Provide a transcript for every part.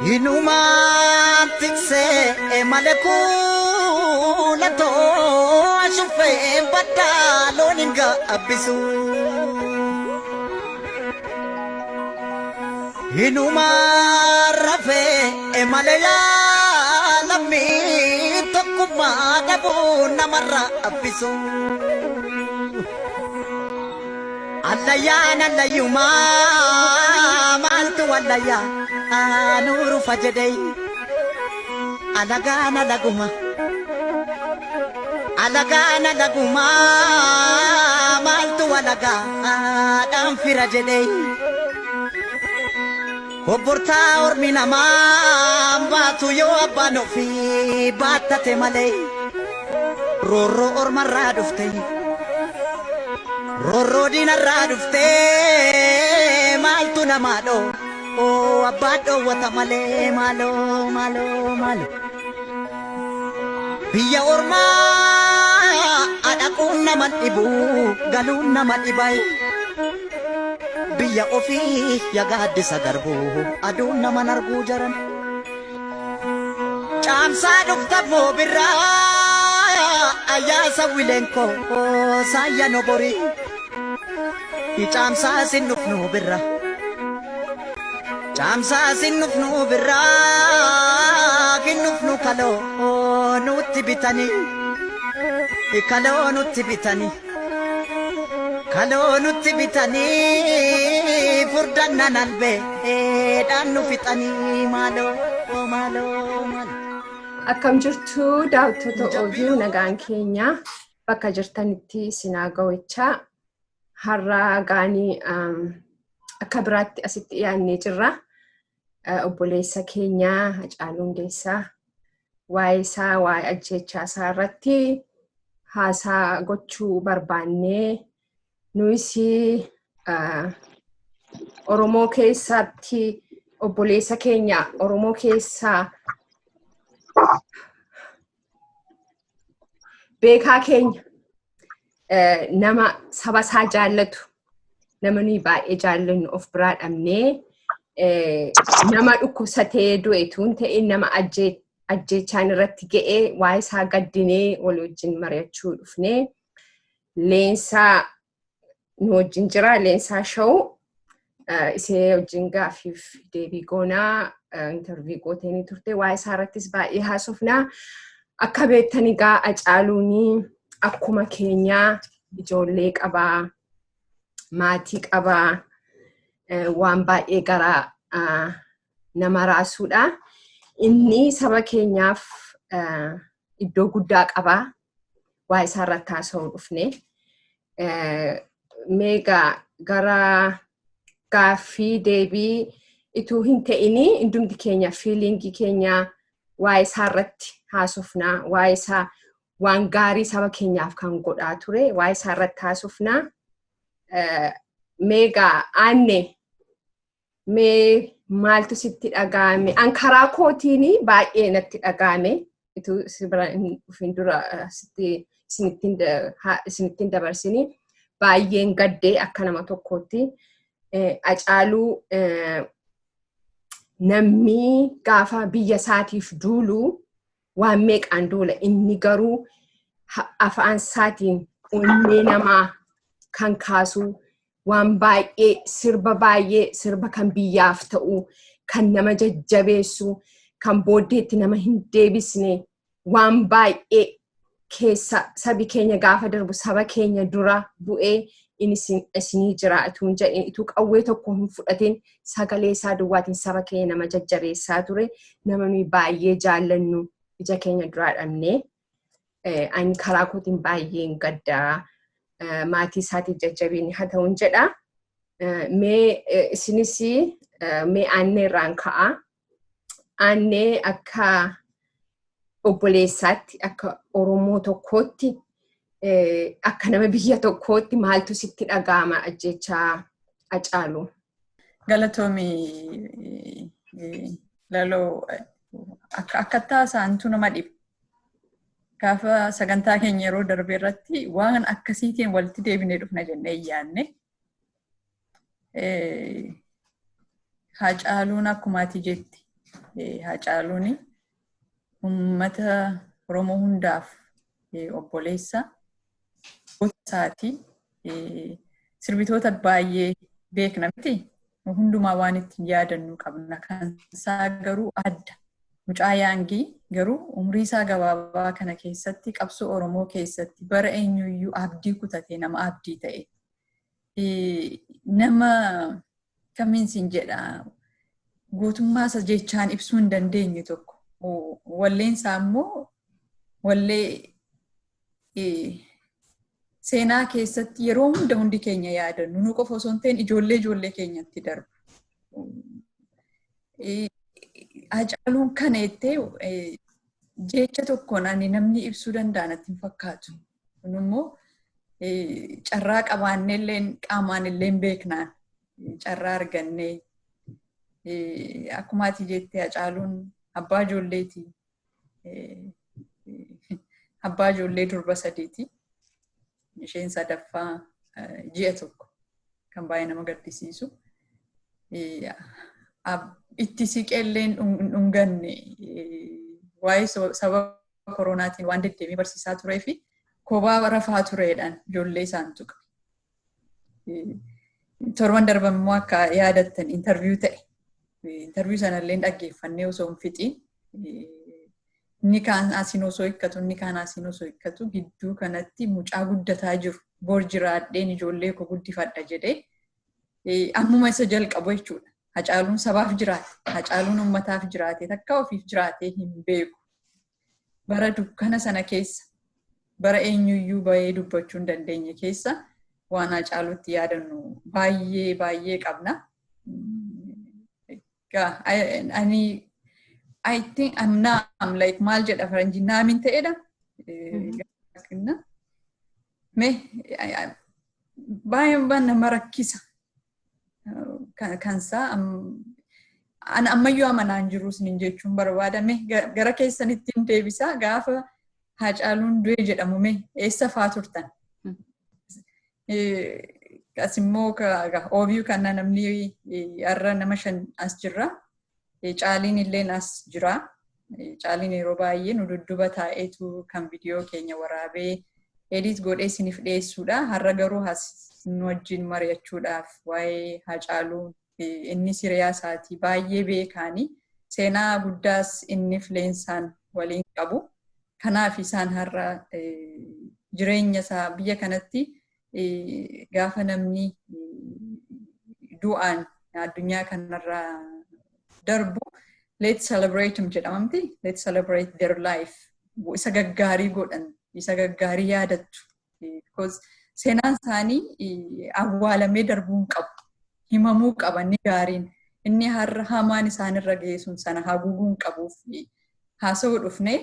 Hinumaan tiksee malee kuulatoo ashuufee baddaa loon hin gaabbisu. Hinumaan rafee malee yaalamii tokkummaa dhabuu namarraa abbisu. Allayyaan allayyumaa maaltu allayyaa nuuru fajedhee alagaan alaguma. Alagaan alagumaa maaltu alagaadhaan fira jedhee. Obbortaa ormi namaa baatu yoo abbaan ofii baattate malee roorroo ormarraa dhufte roorroo diinarraa dhufte maaltu namaa dhoo abbaan dhoowwata malee maaloo maaloo maaloo. Biyya ormaa dhaquun nama dhibu galuun nama dhibai. Biyya ofii yaa gaaddisa garbuu aduun nama arguu jaran. Caamsaa dhufta moo birraa ayyaasa wileenkoo saayya noborii. Caamsaa sin dhufnu birra. Caamsaa sin dhufnu birraa hin dhufnu kaloo nutti bitanii. Kaloo nutti bitanii. Kaloo nutti bitanii furdannan albee dhaan nu fixanii maaloo maaloo maaloo. Akkam jirtu daawwattoota OBN nagaan keenya bakka jirtanitti sinaa ga'ichaa har'a gaanii akka biraatti asitti dhiyaannee jirra. Obboleessa keenya Hacaaluu Hundeessaa waa'ee isaa waa'ee ajjechaa isaa irratti haasaa gochuu barbaannee nuyis Oromoo keessatti obboleessa keenya Oromoo keessaa beekaa keenya nama saba isaa jaallatu nama nuyi baay'ee jaallannu of biraa dhabnee nama dhukkubsatee du'e tun ta'in nama ajjeechaan irratti ga'ee waa'ee isaa gaddinee wal wajjin mari'achuu dhufnee Leensaa nu wajjin jira. Leensaa Show isee wajjin gaaffiif deebii goonaa intarvii gooteenii turte waa'ee isaa irrattis baay'ee haasofnaa. Akka beektan egaa Hacaaluun akkuma keenyaa ijoollee qabaa, maatii qabaa, waan baay'ee garaa nama raasuudha. Inni saba keenyaaf iddoo guddaa qabaa. Waa isaa irratti haasa'uu dhufne. Meegaa gara gaaffii deebii ituu hin ta'inii hundumti keenya fiilingii keenya waa isaa irratti haasofnaa. Waa isaa waan gaarii saba keenyaaf kan godhaa ture waa isaa irratti haasofnaa. Meegaa aanne mee maaltu sitti dhaga'ame? An karaa kootiin baay'ee natti dhaga'ame. Ituu si bira hin dhufin dura isinittiin dabarsini baay'een gaddee akka nama tokkootti. Hacaaluu namni gaafa biyya isaatiif duulu waan meeqaan duula inni garuu afaan isaatiin onnee namaa kan kaasu waan baay'ee sirba baay'ee sirba kan biyyaaf ta'u kan nama jajjabeessu kan booddeetti nama hin deebisne waan baay'ee keessa sabi keenya gaafa darbu saba keenya dura bu'ee inni isinii jira ituu hin jedhin ituu qawwee tokko hin fudhatin sagalee isaa duwwaatiin saba keenya nama jajjabeessaa ture nama nuyi baay'ee jaallannu ija keenya duraa dhabnee ani karaa kootiin baay'een gaddaa maatii isaatiif jajjabiin haa ta'uun jedha. Mee isinis mee aannee irraan ka'a. Aannee akka obboleessaatti akka Oromoo tokkootti akka nama biyya tokkootti maaltu sitti dhaga'ama ajjechaa Hacaaluu? Galatoomi Laloo akkattaa isaantu nama dhiba. Gaafa sagantaa keenya yeroo darbe irratti waan akkasiitiin walitti deebinee dhufna jennee hin yaadne. Hacaaluun akkuma ati jette Hacaaluun uummata Oromoo hundaaf obboleessa isaati. Sirbitoota baay'ee beekna miti. Hundumaa waan ittiin yaadannu qabna. Kan isaa garuu adda. Mucaa youngii garuu umrii isaa gabaabaa kana keessatti, qabsoo Oromoo keessatti bara eenyuyyuu abdii kutatee nama abdii ta'e. Nama kamiin siin jedha, gootummaa isa jechaan ibsuu hin dandeenye tokko. Walleen isaa immoo wallee seenaa keessatti yeroo hunda hundi keenya yaadannu, nu qofa osoo hin ta'in ijoollee ijoollee keenyatti darbu. Hacaaluun kana jettee jecha tokkoon ani namni ibsuu danda'a natti hin fakkaatu. Kun immoo carraa qabaannee illee, qaamaan illee beeknaan, carraa argannee, akkuma ati jettee, Hacaaluun abbaa ijoolleeti. Abbaa ijoollee durba sadiiti. Isheen sadaffaa ji'a 1, kan baay'ee nama gaddisiisu. Itti siqee illee hin dhunganne, waa'ee sababa koronaatiin waan deddeemee barsiisaa turee fi kophaa rafaa tureedhaan ijoollee isaan tuqa. Torban darban immoo akka yaadattan interview ta'e. Interview sanallee dhaggeeffannee osoo hin fixiin, inni kaan asiin osoo hiikkatu, inni kaan asiin osoo hiikkatu, gidduu kanatti mucaa guddataa jiru, bor jiraadheen ijoollee koo guddifadha jedhee ammuma isa jalqabu jechuudha. Hacaaluun sabaaf jiraate, Hacaaluun uummataaf jiraate, takka ofiif jiraatee hin beeku. Bara dukkana sana keessa, bara eenyuyyuu bahee dubbachuu hin dandeenye keessa, waan Hacaaluutti yaadannu baay'ee baay'ee qabna. Ani I think I'm numb, like maal jedha faranjii, numbin ta'edha. Mee baay'ee nama rakkisa. Kansaa ani ammayyuu amanaan jiru isiniin jechuun barbaada. Mee gara keessanitti hin deebisaa, gaafa Hacaaluun du'e jedhamu mee eessa faa turtan? As immoo OBU kana namni har'a nama shan as jirra. Caaliin illeen as jira. Caaliin yeroo baay'ee nu dudduba taa'eetu kan viidiyoo keenya waraabee edit godhee isiniif dhiyeessuudha. Har'a garuu as nu wajjin mari'achuudhaaf waa'ee Hacaaluu, inni hiriyaa isaatii baay'ee beekaanii, seenaa guddaas inni Leensaan waliin qabu. Kanaaf isaan har'a jireenya isaa biyya kanatti gaafa namni du'aan addunyaa kanarraa darbu, "Let's celebrate" jedhamamti. Let's celebrate their life. Isa gaggaarii godhan, isa gaggaarii yaadattu. Because seenaan isaanii awwaalamee darbuu hin qabu. Himamuu qaba inni gaariin. Inni har'a hamaan isaanirra ga'e sun sana haguuguu hin qabuuf haasa'uu dhufnee,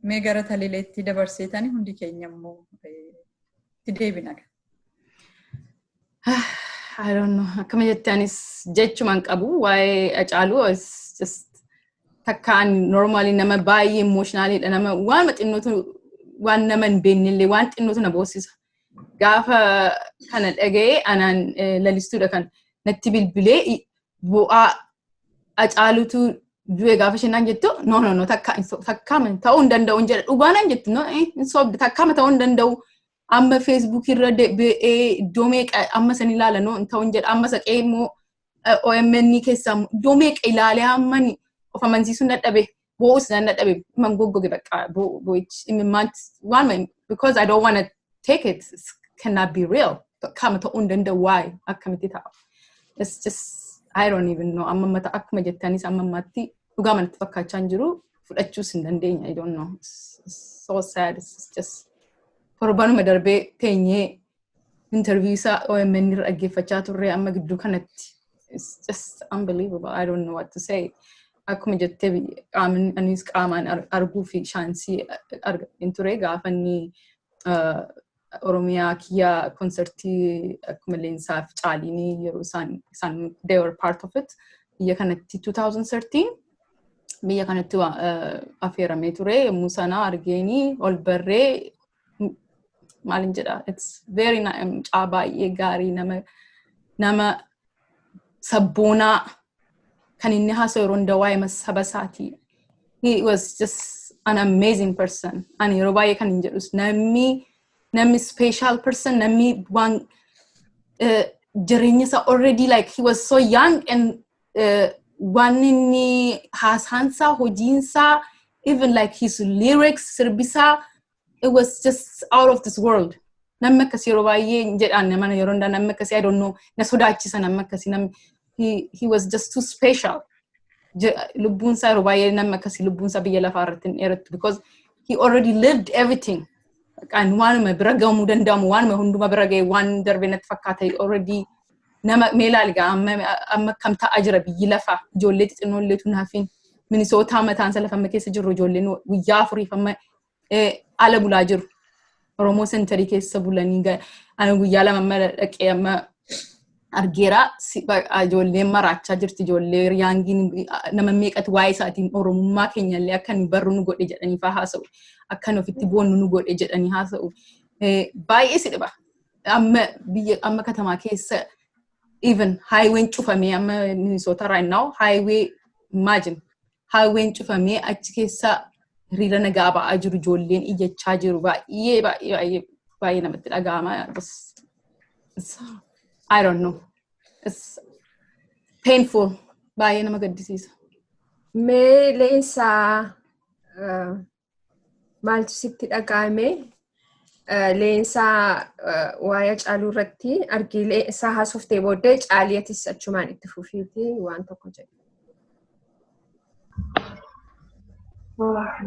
mee gara Taliileetti dabarseetani hundi keenya immoo itti deebina. I don't know. Akkama jette, anis jechumaan qabu waa'ee Hacaaluu. Just takkaan normally nama baay'ee emotionalidha, nama waan xinnootu, waan nama hin beeknellee waan xinnootu na boossisa. Gaafa kana dhaga'ee, anaan Lalistuudha kan natti bilbilee, bu'aa Hacaaluutu du'e gaafa isheen jettu, "No, no, no, takka takkaama ta'uu hin danda'u" jedha. "Dhugaanaan," jettu, "no, hin sobde, takkaama ta'uu hin danda'u." Amma Facebook irra deebi'ee iddoo meeqa amma san ilaala, "No, hin ta'u" jedha. Amma saqee immoo OMN keessaa iddoo meeqa ilaalee amma of amansiisuun dadhabe, boo'us nan dadhabe, man goggoge bakka boo'ichi imimmaan waan, because I don't want to take it. It cannot be real. Kama ta'uu hin danda'u. Waa'ee akkamitti ta'a? It's just, I don't even know. Amma mata akkuma jettanis, amma ammaatti dhugaa manatti fakkaachaa hin jiru, fudhachuus hin dandeenya. I don't know. It's so sad. It's just torbanuma darbee teenyee interview isaa OMN irra dhaggeeffachaa turre, amma gidduu kanatti. It's just unbelievable. I don't know what to say. Akkuma jettee, qaamni anis qaamaan arguu fi chance argadheen ture gaafa inni Oromiyaa kiyyaa concertii, akkuma Leensaa fi Caaliinii yeroo isaan they were part of it, biyya kanatti 2013 biyya kanatti affeeramee ture. Yommuu sana argeenii ol barree, maalin jedha, it's very mucaa baay'ee gaarii, nama sabboonaa. Kan inni haasa'u yeroo hundaa waa'ee saba isaatii. He was just an amazing person. Ani yeroo baay'ee kan hin jedhus namni special person, namni waan jireenya isaa already, like, he was so young and waan inni haasaansaa, hojiinsaa, even like his lyrics, sirbisaa, it was just out of this world. Namni akkasii yeroo baay'ee jedhaan nama yeroo hundaa namni akkasii, I don't know, na sodaachisa namni akkasii. Namni he was just too special. Lubbuun isaa, yeroo baay'ee namni akkasii lubbuun isaa biyya lafaa irratti hin dheerattu because he already lived everything. Kan waanuma bira ga'amuu danda'amu waanuma hunduma bira ga'e waan darbe natti fakkaata already. Nama mee ilaali gaa, amma kam ta'aa jira biyyi lafaa? Ijoollee xixinnoo naafin Minisootaa mataan isa lafa amma keessa jirru ijoolleen guyyaa 4f amma ala bulaa jiru. Oromoo Centerii keessa bulanii ani guyyaa 2 amma dhaqee amma argeera. Ijoolleen maraachaa jirti. Ijoollee youngiin nama meeqatu waa'ee isaatiin Oromummaa keenyallee akka nu barru nu godhe jedhanii faa haasa'u, akka nu ofitti boonnu nu godhe jedhanii haasa'u. Baay'ee si dhiba. Amma biyya amma katamaa keessa even highwayn cufamee, amma Minnesota right now highway, imagine, highwayn cufamee achi keessa hiriira nagaa ba'aa jiru, ijoolleen iyyachaa jiru. Baay'ee baay'ee baay'ee baay'ee namatti dhaga'ama. I don't know. It's painful. Baay'ee nama gaddisiisa. Mee Leensaa, maaltu sitti dhaga'ame? Leensaa, waa'ee Caaluu irratti argii Leensaa haasoftee booddee Caaliyatis achumaan itti fufiiti waan tokko jedhe.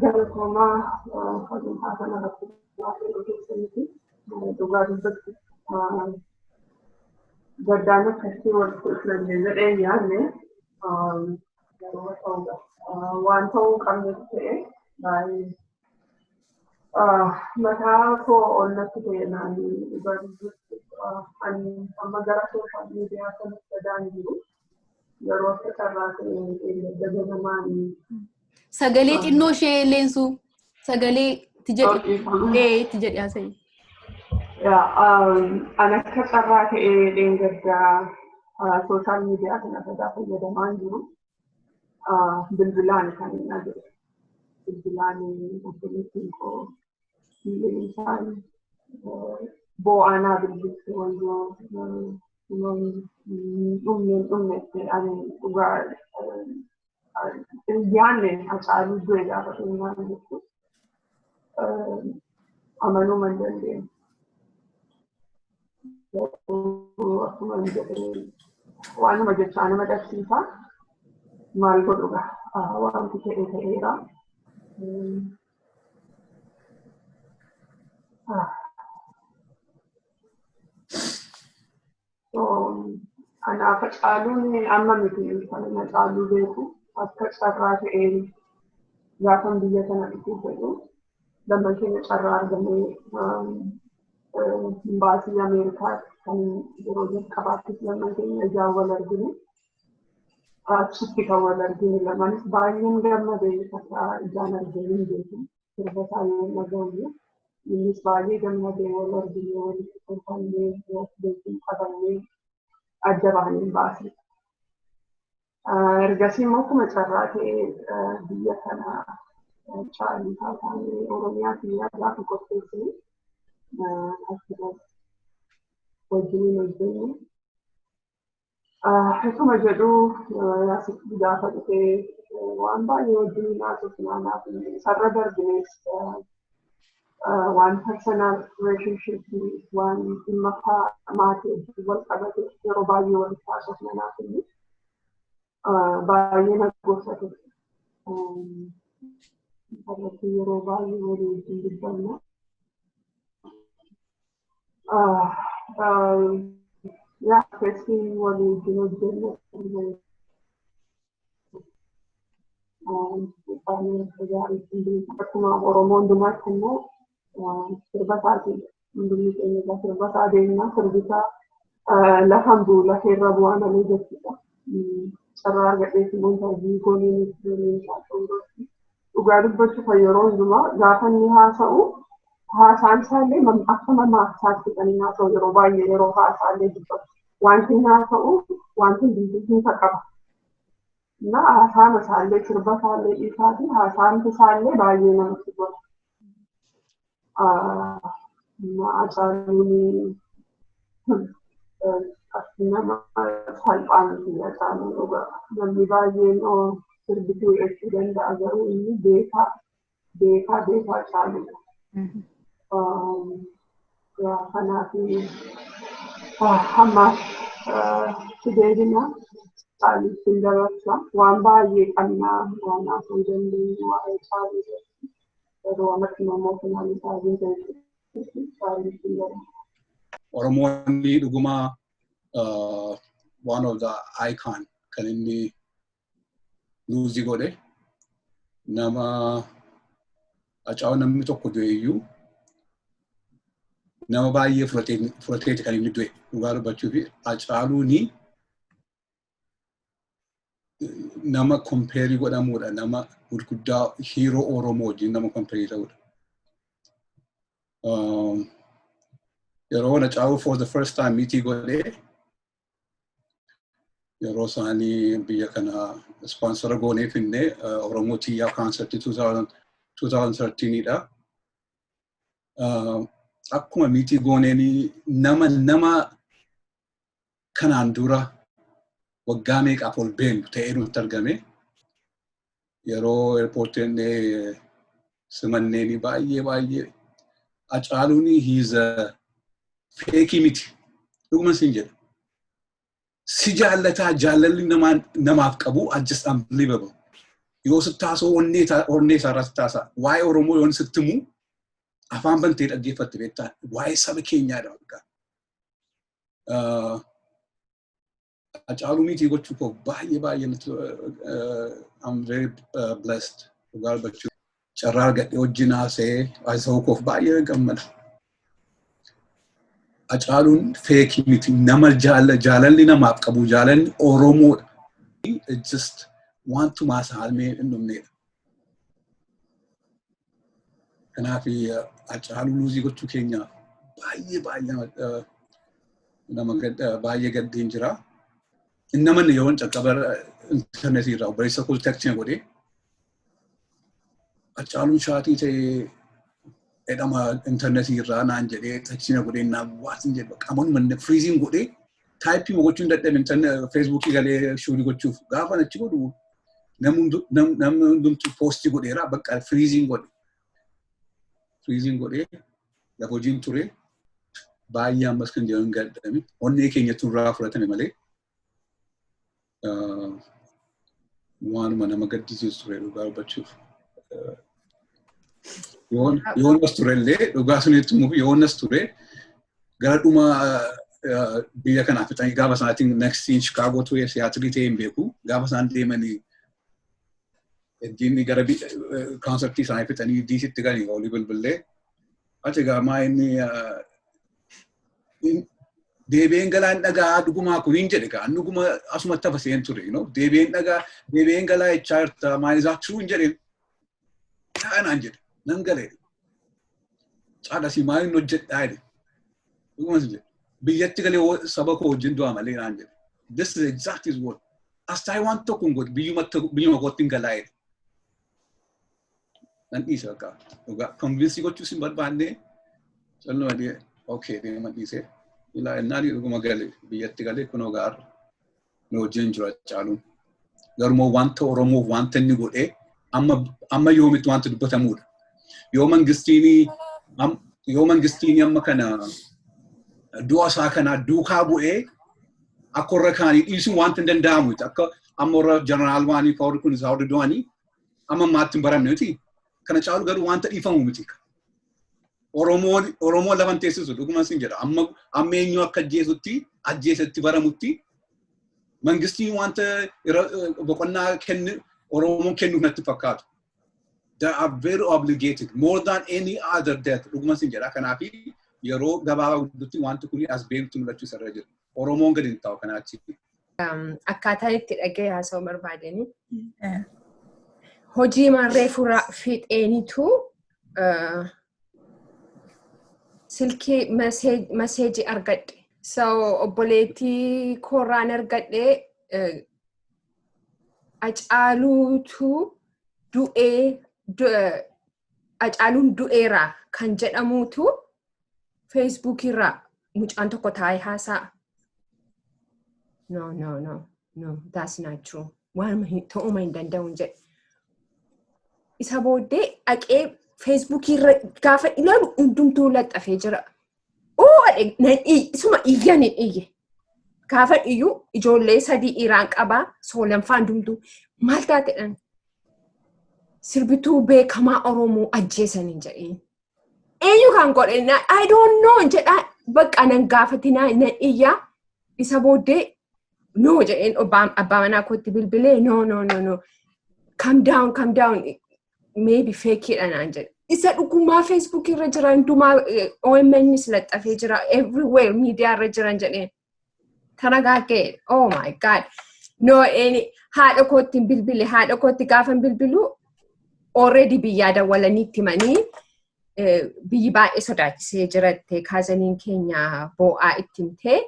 Galatoomaa, sagantaa kana irratti keessanitti. Dhugaa dubbatti gaddaan akkasii walitti dhufnallee jedhee hin yaadne, garuu ta'uudha. Waan ta'uu qabne ta'e baay'ee mataa koo ol natti ta'e. Naan dhugaa dubbatti ani amma gara social media kanatti gadaan jiru, yeroo akka carraa ta'e dagatamaan. Sagalee xinnoo ishee, Leensuu, sagalee itti jedhi, itti jedhi haasa'e. An akka carraa ta'ee dheengaddaa social media kana irraa fayyadamaa jiru. Bilbilaan kan inni jiru. Bilbilaan obboleettiin koo isaan boo'anaa bilbilti, wayyoo, dhumne dhumne. Ani dhugaa yaanne Hacaaluu du'e gaafa dhumnaan jechuudha. Amanuu man dandeenye. Akkuma jedhee waanuma jechaa nama dhabsiisa. Maal godhuudha, wanti ta'e ta'eera. Kanaaf Hacaaluun amma miti kan Hacaaluu beeku. Akka carraa ta'ee gaafan biyya kana dhufuu fedhu lamman keenya carraa argamee baasii Ameerikaa kan yeroo jalqabaattis lamman keenya ijaan wal argine. Achitti kan wal argine lamaanis baay'een gammade, akka ijaan argee hin beeku. Sirba isaa yoo dhaga'u innis baay'ee gammadee, wal argine, walitti kolfannee, beekuun qabannee adda baanee baasne. Ergasii immoo akkuma carraa ta'ee biyya kana caalii taataanii Oromiyaa fi gaafa qopheessine achirratti wajjiniin hojjenne. Akkuma jedhu asitti gaafa dhufee waan baay'ee wajjiniin haasofnaa, naaf sarara darbines waan personal relationship, waan dhimma maatii wajjin wal qabate yeroo baay'ee walitti haasofna. Naaf inni baay'ee na gorsa ture. Irratti yeroo baay'ee walii wajjin dubbanna. Yaa keessi walii wajjin hojjenna. Akkuma Oromoo hundumaatti immoo sirba isaatiin hundumni keenya irraa sirba isaa deemna. Sirbi isaa lafan bu'u, lafeerra bu'aa malee jechuudha. Carraa argadhees immoo interview goonee irratti dhugaa dubbachuuf yeroo hundumaa gaafa inni haasa'u haasaan isaallee akka mammaaksaatti kan inni haasa'u. Yeroo baay'ee yeroo haasaallee dubbatu wanti inni haasa'u wanti hundumtuu hiika qaba. Na haasaan isaallee, sirba isaallee dhiisaa fi haasaan isaallee baay'ee namatti tola. Hacaaluun nama salphaa miti, Hacaaluun dhugaa. Namni baay'een sirbituu jechuu danda'a, garuu inni beekaa beekaa beekaa Hacaaluudha. Kanaaf hamma si deebina Caaluutti hin dabarsa. Waan baay'ee qabnaa waan haasa'uu dandeenyu waa'ee Caaluu irratti. Garuu ammatti immoo kanaan isaa Caaluutti hin dabarsa. Oromoonni dhuguma one of the icon kan inni lose godhe nama Hacaaluu. Namni tokko du'e iyyuu nama baay'ee fudhateeti kan inni du'e. Dhugaa dubbachuu fi Hacaaluuni nama compare godhamuudha, nama gurguddaa hero Oromoo wajjin nama compare ta'udha. Yeroo Hacaaluu for the first time meet godhee, yeroo isaanii biyya kana sponsor goonee finne, Oromoo Tiyyaa concert 2013 dha. Akkuma meet gooneen nama kanaan dura waggaa meeqaaf ol beenu ta'ee nutti argame. Yeroo airportiin simanneeni baay'ee baay'ee Hacaaluun he's a fake miti. Dhuguma siin jedha. Si jaallataa, jaalalli namaaf qabu just unbelievable. Yoo sitti haasa'u onnee isaarraa sitti haasa'a. Waa'ee Oromoo yoon sitti himu afaan bantee dhaggeeffatte beektaa, waa'ee saba keenyaadha bakka. Hacaaluu meet gochuu koo baay'ee baay'ee natti, I'm very blessed, dhugaa dubbachuu. Carraa argadhee wajjin haasa'ee haasa'uu koof baay'ee gammada. Hacaaluun fake miti, nama jaalalli namaaf qabu jaalalli Oromoodha. It just wantuma haasa'amee hin dhumneedha. Kanaaf Hacaaluu lose gochuu keenyaaf baay'ee baay'ee nama baay'ee gaddeen jira. Inni yeroo calqaba intarneetii irraa obboleessa koo text godhee, "Hacaaluun shot ta'ee jedhama intarneetii irraa" naan jedhee text godhee, naan waatin jedhe qaamonni freeze godhee type gochuu hin dadhabe. Feesbuukii galee share gochuuf gaafa achi godhu namni hundumtuu post godheera, bakka freeze godhe. Freeze godhee lafa hojiin ture baay'ee ammas kan jedhan gaddame onnee keenyatti nurraa fudhatame malee waanuma nama gaddisiisu ture dhugaa dubbachuuf. Yoonas turellee, dhugaa sunitti mufi yoonas ture gara dhuma biyya kanaaf fixanii gaafa sanaatiin next in Chicago ture, Seattle ta'e hin beeku, gaafa isaan deemanii inni gara concert isaanii fixanii DCtti galii olii bilbillee achi gaamaa inni deebi'een galaan dhagaa dhugumaa kun hin jedhe gaa dhuguma asumatti hafa seen ture, deebi'een dhagaa deebi'een galaa jechaa jirta, maal isaa true hin jedhe naan jedhe, nan galee caadasii maaliin hojjedhaa jedhe, dhuguma jedhe, biyyatti galee saba koo wajjin du'a malee naan jedhe. This is exact his word. As taa'ee waan tokko hin godhu, biyyuma kootti hin galaa jedhe. Nan dhiise bakka dhugaa convince gochuus hin barbaanne, calluma dhiyee okay deeman dhiise. Ilaa innaan dhuguma gale, biyyatti galee kunoo gaarra nu wajjin jira Caaluun. Garuu wanta Oromoof wanta inni godhee amma yoomitti wanta dubbatamuudha. Yoo mangistiin amma kana du'a isaa kana duukaa bu'ee akka warra kaanii dhiisuun wanta hin danda'amu. Akka amma warra jeneraal waanii warri kun isaa warri du'anii amma ammaatti hin baramne miti. Kana caalu garuu wanta dhiifamu miti. Oromoo lafan teessisu, dhuguma sin jedha. Amma eenyu akka ajjeesutti ajjeesetti baramutti mangistiin wanta boqonnaa kennu Oromoon kennuuf natti fakkaatu. They are very obligated more than any other death, dhuguma sin jedha. Kanaaf yeroo gabaabaa gidduutti wanti kun as beektu mul'achuu isarra jira. Oromoon gadi hin taa'u kanaachi. Akkaataa itti dhaga'ee haasa'uu barbaadanii. Hojii marree fixeenitu silkii message argadhe. So obboleettii koorraan argadhe. Hacaaluutu du'ee, Hacaaluun du'eera kan jedhamutu Feesbuukirraa mucaan tokko taa'ee haasa'a. No, no, no, no, that's not true. Waan ta'uu hin danda'u jedhe. Isa booddee dhaqee Feesbuukirra gaafa ilaalu hundumtuu laxxafee jira. Oo, isuma iyyan hin iyye. Gaafa iyyuu ijoollee sadii dhiiraan qabaa, soolanfaan hundumtuu maal taateedhaan, sirbituu beekamaa Oromoo ajjeesanii jedheen. Eenyu kan godhe? I don't know jedhaa, bakka nan gaafatinaa, nan iyyaa. Isa booddee no jedheen, abbaa manaa kootti bilbilee, "No, no, no, no, calm down, calm down, maybe fakeidha," naan jedhe. Isa dhugumaa Facebook irra jiran hundumaa OMNs laxxafee jira, everywhere miidiyaa irra jiran jedheen. Taragaagee, oh my God. No, eni haadha kootti bilbile. Haadha kootti gaafa bilbilu already biyyaa dawwalanii itti himanii, biyyi baay'ee sodaachisee jiratte, cousiniin keenya boo'aa itti himtee.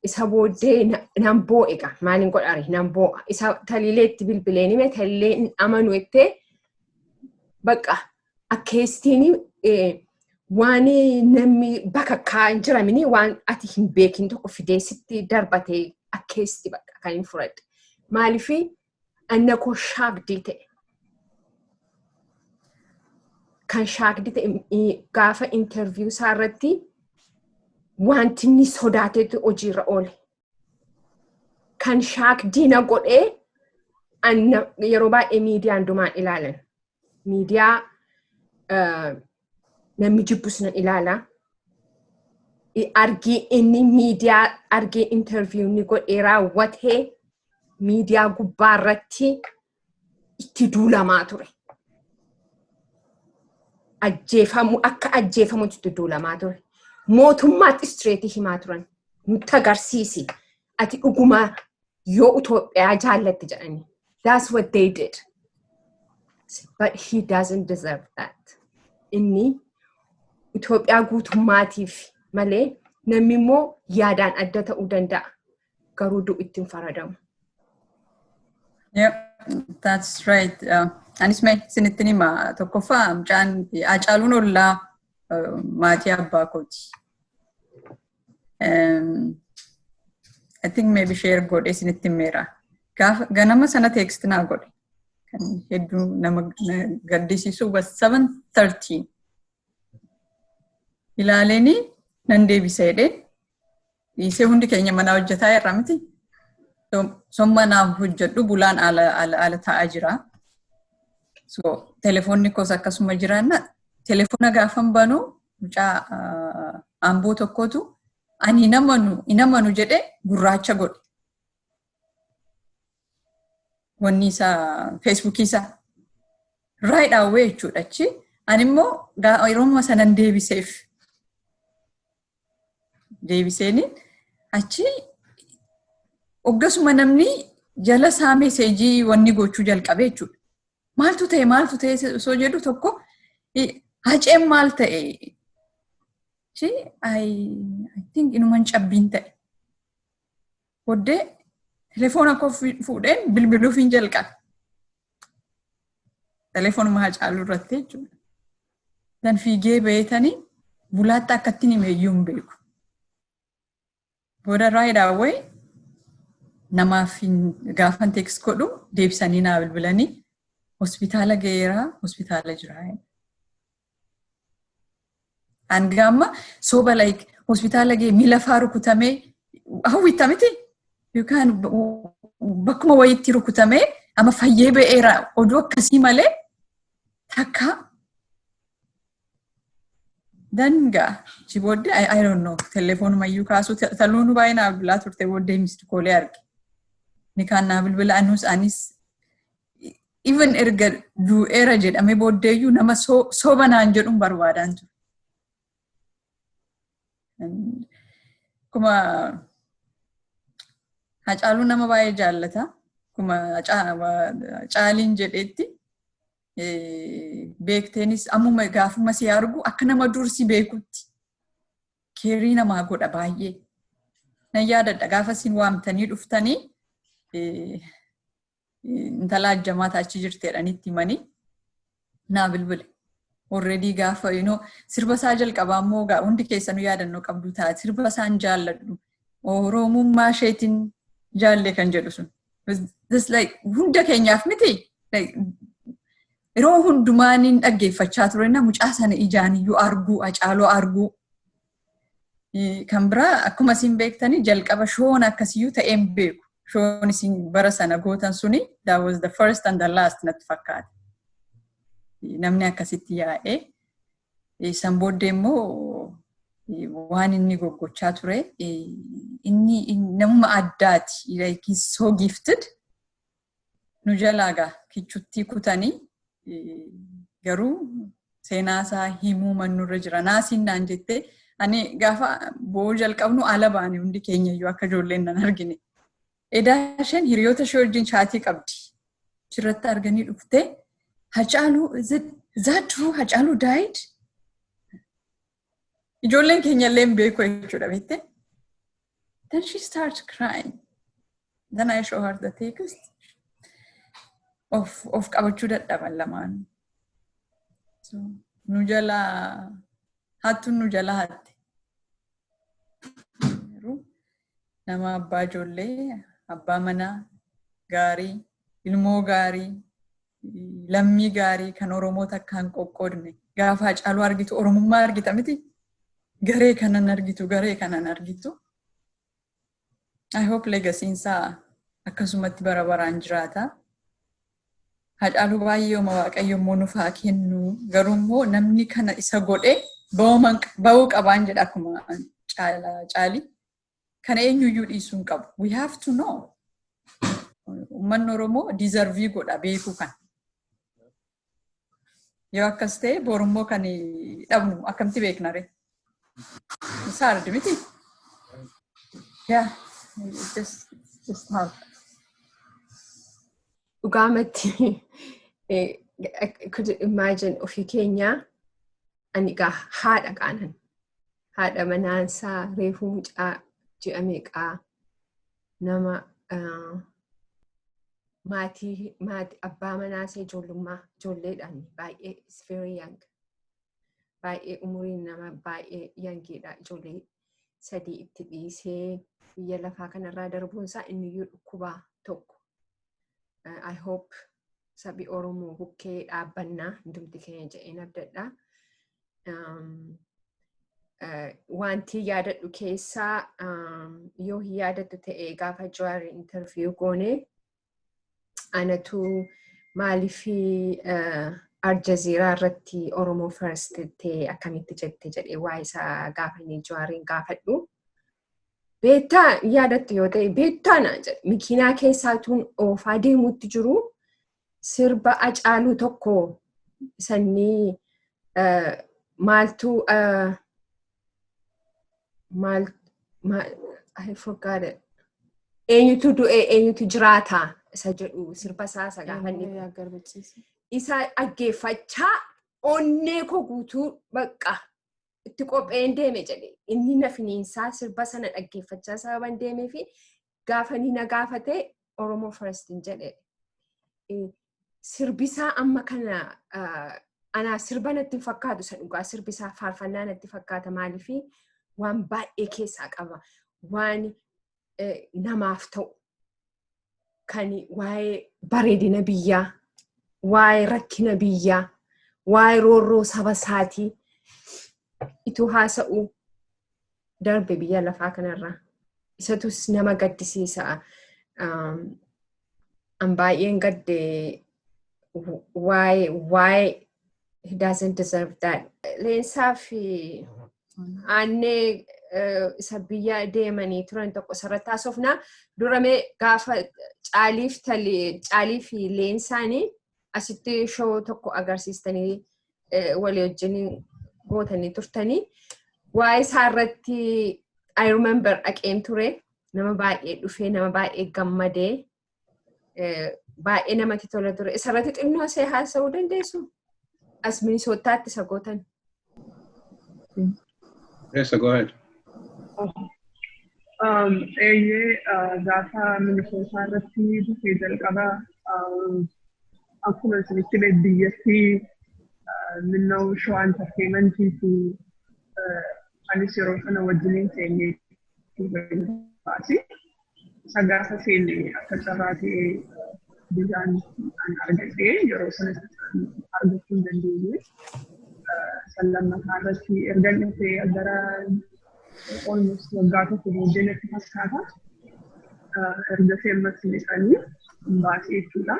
Isa booddee nan boo'e egaa, maaliin godhare, nan boo'a. Isa Taliileetti bilbileen hime, Taliilee hin amanu jettee. Bakka akkeestiin waan namni bakka hin jiramini, waan ati hin beekin tokko fidee sitti darbatee akkeesti bakka kan hin fudhadhe. Maaliif anna koo shocked ta'e. Kan shocked ta'e gaafa interview isaa irratti wanti inni sodaatetu hojiirra oole. Kan shocked na godhee, yeroo baay'ee miidiyaan dumaan ilaalan. Miidiyaa namni jibbus nan ilaala. Argii inni miidiyaa argee interview inni godhee raawwatee miidiyaa gubbaa irratti itti duulamaa ture. Ajjeefamu, akka ajjeefamutti itti duulamaa ture. Mootummaatti straight himaa turan. "Nutti agarsiisi. Ati dhugumaa yoo Itoophiyaa jaallatte," jedhanii. That's what they did. But he doesn't deserve that. Inni Itoophiyaa guutummaatiif malee, namni immoo yaadaan adda ta'uu danda'a. Garuu du'u ittiin faradamu. Yep, that's right. Anis mee isinittin hima. Tokkoffaa, mucaan Hacaaluun ollaa maatii abbaa kooti. I think maybe share godhe isinitti himeera. Gaafa ganama sana text naa godhe. Kan hedduu nama gaddisiisu was 7:30. Ilaaleeni nan deebisa jedheen dhiisee, hundi keenya mana hojjetaa irra miti. Son manaaf hojjedhu bulaan ala taa'aa jira. So telefoonni koos akkasuma jiraanna, telefoona gaafan banu mucaa amboo tokkotu "Ani hin amanu" jedhee gurraacha godhe. Wanni isaa Feesbuukii isaa. Right away jechuudha achi. Ani immoo yeroo sanan deebiseef. Deebiseeni achi hoggasuma namni jala isaa message wanni gochuu jalqabe jechuudha. Maaltu ta'e, maaltu ta'e osoo jedhu, tokko Haceen maal ta'e? I think inuman cabbiin ta'e. Booddee telefoona koo fuudheen bilbiluuf hin jalqabe. Telefoonuma Hacaaluu irratti jechuudha. Dan fiigee beetanii bulaatti akkattiin himeeyyuu hin beeku. Booda right away namaaf gaafan text godhu deebisanii naa bilbilanii, hospitaala ga'eeraa, hospitaala jira. Hanga amma soba, like hospitaala ga'e, miila faa rukutamee hawwitta miti, yookaan bakkuma wayiitti rukutamee amma fayyee ba'eera, oduu akkasii malee takka dangaa chi booddee I don't know, teleefoonumayyuu kaasuu taluunu baay'ee naa bilbilaa turte. Booddee missed callee arge. Ni kaan naa bilbila, anus anis even erga du'eera jedhamee booddeeyyuu nama soba naan jedhuun barbaadaan ture. Akkuma Hacaaluu nama baay'ee jaallata. Akkuma Caaliin jedheetti, beekteenis ammuma gaafuma si argu akka nama dursi beekutti care namaa godha baay'ee. Nan yaadadha, gaafa isin waamtanii dhuftanii Intala ajjamaa achi jirteedhaan itti himanii naa bilbile. Already gaafa sirba isaa jalqabaa immoo hundi keessanuu yaadannoo qabdu ta'a. Sirba isaan jaalladhu. Oromummaa isheetiin jaalle kan jedhu sun. This like hunda keenyaaf miti. Yeroo hundumaa niin dhaggeeffachaa ture na mucaa sana ijaan iyyuu arguu, Hacaaluu arguu. Kan biraa akkuma isin beektanii jalqaba shown akkasiyyuu ta'een beeku. Shown isin bara sana gootan suni, that was the first and the last natti fakkaate. Namni akkasitti yaa'ee san booddee immoo waan inni goggochaa ture, inni namuma addaati. Like, he's so gifted. Nu jalaa gaa kichuttii kutanii, garuu seenaa isaa himuu mannurra jira. Naasiin naan jettee ani gaafa bo'oo jalqabnu ala baane hundi keenya iyyuu akka ijoolleen nan argine. Edaa isheen hiriyoota ishee wajjin chaatii qabdi. Achirratti arganii dhuftee, "Hacaaluu, is that true? Hacaaluu died?" Ijoolleen keenya illee hin beeku jechuudha, beektee. Then she starts crying. Then I show her the text. Of qabachuu dadhaban lamaan. So, nu jalaa hattuun nu jalaa hatte. Garuu nama abbaa ijoollee, abbaa manaa gaarii, ilmoo gaarii, lammii gaarii kan Oromoo takka hin qoqqoodne. Gaafa Hacaaluu argitu Oromummaa argita miti. Garee kanan argitu, garee kanan argitu. I hope legacyn isaa akkasumatti bara baraan jiraata. Hacaaluu baay'ee oma Waaqayyo immoo nuuf haa kennu. Garuu immoo namni kana isa godhe bahuu qabaan jedha akkuma caali. Kana eenyuyyuu dhiisuu hin qabu. We have to know. Uummanni Oromoo deserve godha beekuu kana. Yoo akkas ta'e borummoo kan dhabnu akkamitti beekna ree? Hard miti? Yeah, just hard. Dhugaamatti I could imagine ofii keenyaa ani egaa haadha qaanan haadha manaansaa reefuu mucaa ji'a meeqaa nama maatii abbaa manaasa ijoollummaa ijoolleedhaan baay'ee is very young, baay'ee umuriin nama baay'ee youngiidha. Ijoollee sadii itti dhiisee biyya lafaa kanarraa darbuunsaa inniyyuu dhukkubaa tokko. I hope sabi Oromoo bukkee dhaabbannaa hundumti keenya jedheen abdadha. Wanti yaadadhu keessaa, yoo hin yaadattu ta'e, gaafa Jawaar interview goone anatu maaliif Aljazeeraa irratti Oromoo first ta'e akkamitti jette jedhee waa isaa gaafa inni Jawaariin gaafadhu. Beektaa yaadattu yoo ta'e, beektaa naan jedhe, makiinaa keessaatuun oofaa deemuutti jiru sirba Hacaaluu tokko sannii maaltu maal, I forgot it. Eenyutu du'e, eenyutu jiraata isa jedhu sirba isaa isa gaafa inni isa dhaggeeffachaa onnee koo guutuu bakka itti qopheen deeme jedhe. Inni na finiinsaa sirba sana dhaggeeffachaa sababan deemee fi gaafa inni na gaafate Oromoo first hin jedhe. Sirbisaa amma kana anaa sirba natti hin fakkaatu isa dhugaa, sirbisaa faarfannaa natti fakkaata. Maaliifi waan baay'ee keessaa qaba. Waan namaaf ta'u kan waa'ee bareedina biyyaa, waa'ee rakkina biyyaa, waa'ee roorroo saba isaatii ituu haasa'u darbe biyya lafaa kanarraa. Isatus nama gaddisiisa. An baay'een gadde why he doesn't deserve that. Leensaa fi Aannee isa biyya deemanii turan tokko isarratti haasofnaa. Duramee gaafa Caaliif Caalii fi Leensaanii asitti show tokko agarsiistanii walii wajjin gootanii turtanii. Waa'ee isaa irratti I remember dhaqeen ture. Nama baay'ee dhufee, nama baay'ee gammadee, baay'ee namatti tola ture. Isarratti xinnoo see haasa'uu dandeessu? As Minisootaatti isa gootan. Yes, go ahead. Eeyyee, gaafa Minisootaa irratti dhufee jalqaba, akkuma isinitti biyyatti Minnoo Shawaa Entertainmentiitu anis yeroo sana wajjiniin seenyee baasi. Isa gaafa seenne akka carraa ta'ee bishaan an argadhee yeroo sana argachuu hin dandeenye. San lammataa irratti erga dhufee gara almost waggaa tokko booddee natti fakkaata. Erga ammas midhaanii baasee jechuudha.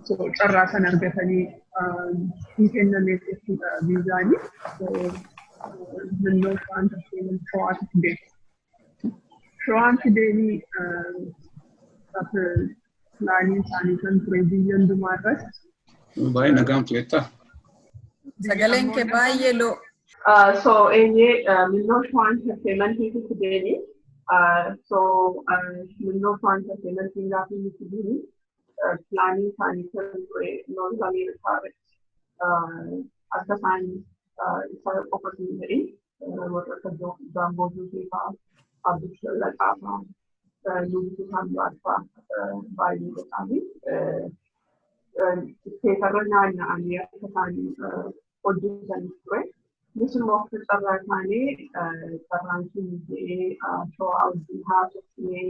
So carraa sana argatanii hin kennameef jechuudha viizaanii. So Minnoo Shawaa Entertainment Shawaatu fidee. Shawaan fideenii planiin isaanii kan ture biyya hundumaa irratti. Baay'ee nagaan turettaa. Sagaleen kee baay'ee loo. So eeyyee, Minnoo Shawaa Entertainmentiitu fideeni. So Minnoo Shawaa Entertainmentiin gaafa inni fideeni planiin isaanii kan ture North America irratti akka isaan isa qofa hin ta'in warra akka Jaamboo Juusee fa'aa, Abbichuu Lallaqaa fa'aa, Nugusu Saamuraat fa'aa baay'ee godhaanii isteetarra naanna'anii akka isaan hojjetan ture. Innis immoo akka carraa isaanii carraan sun bu'ee Shawaa wajjin haasofnee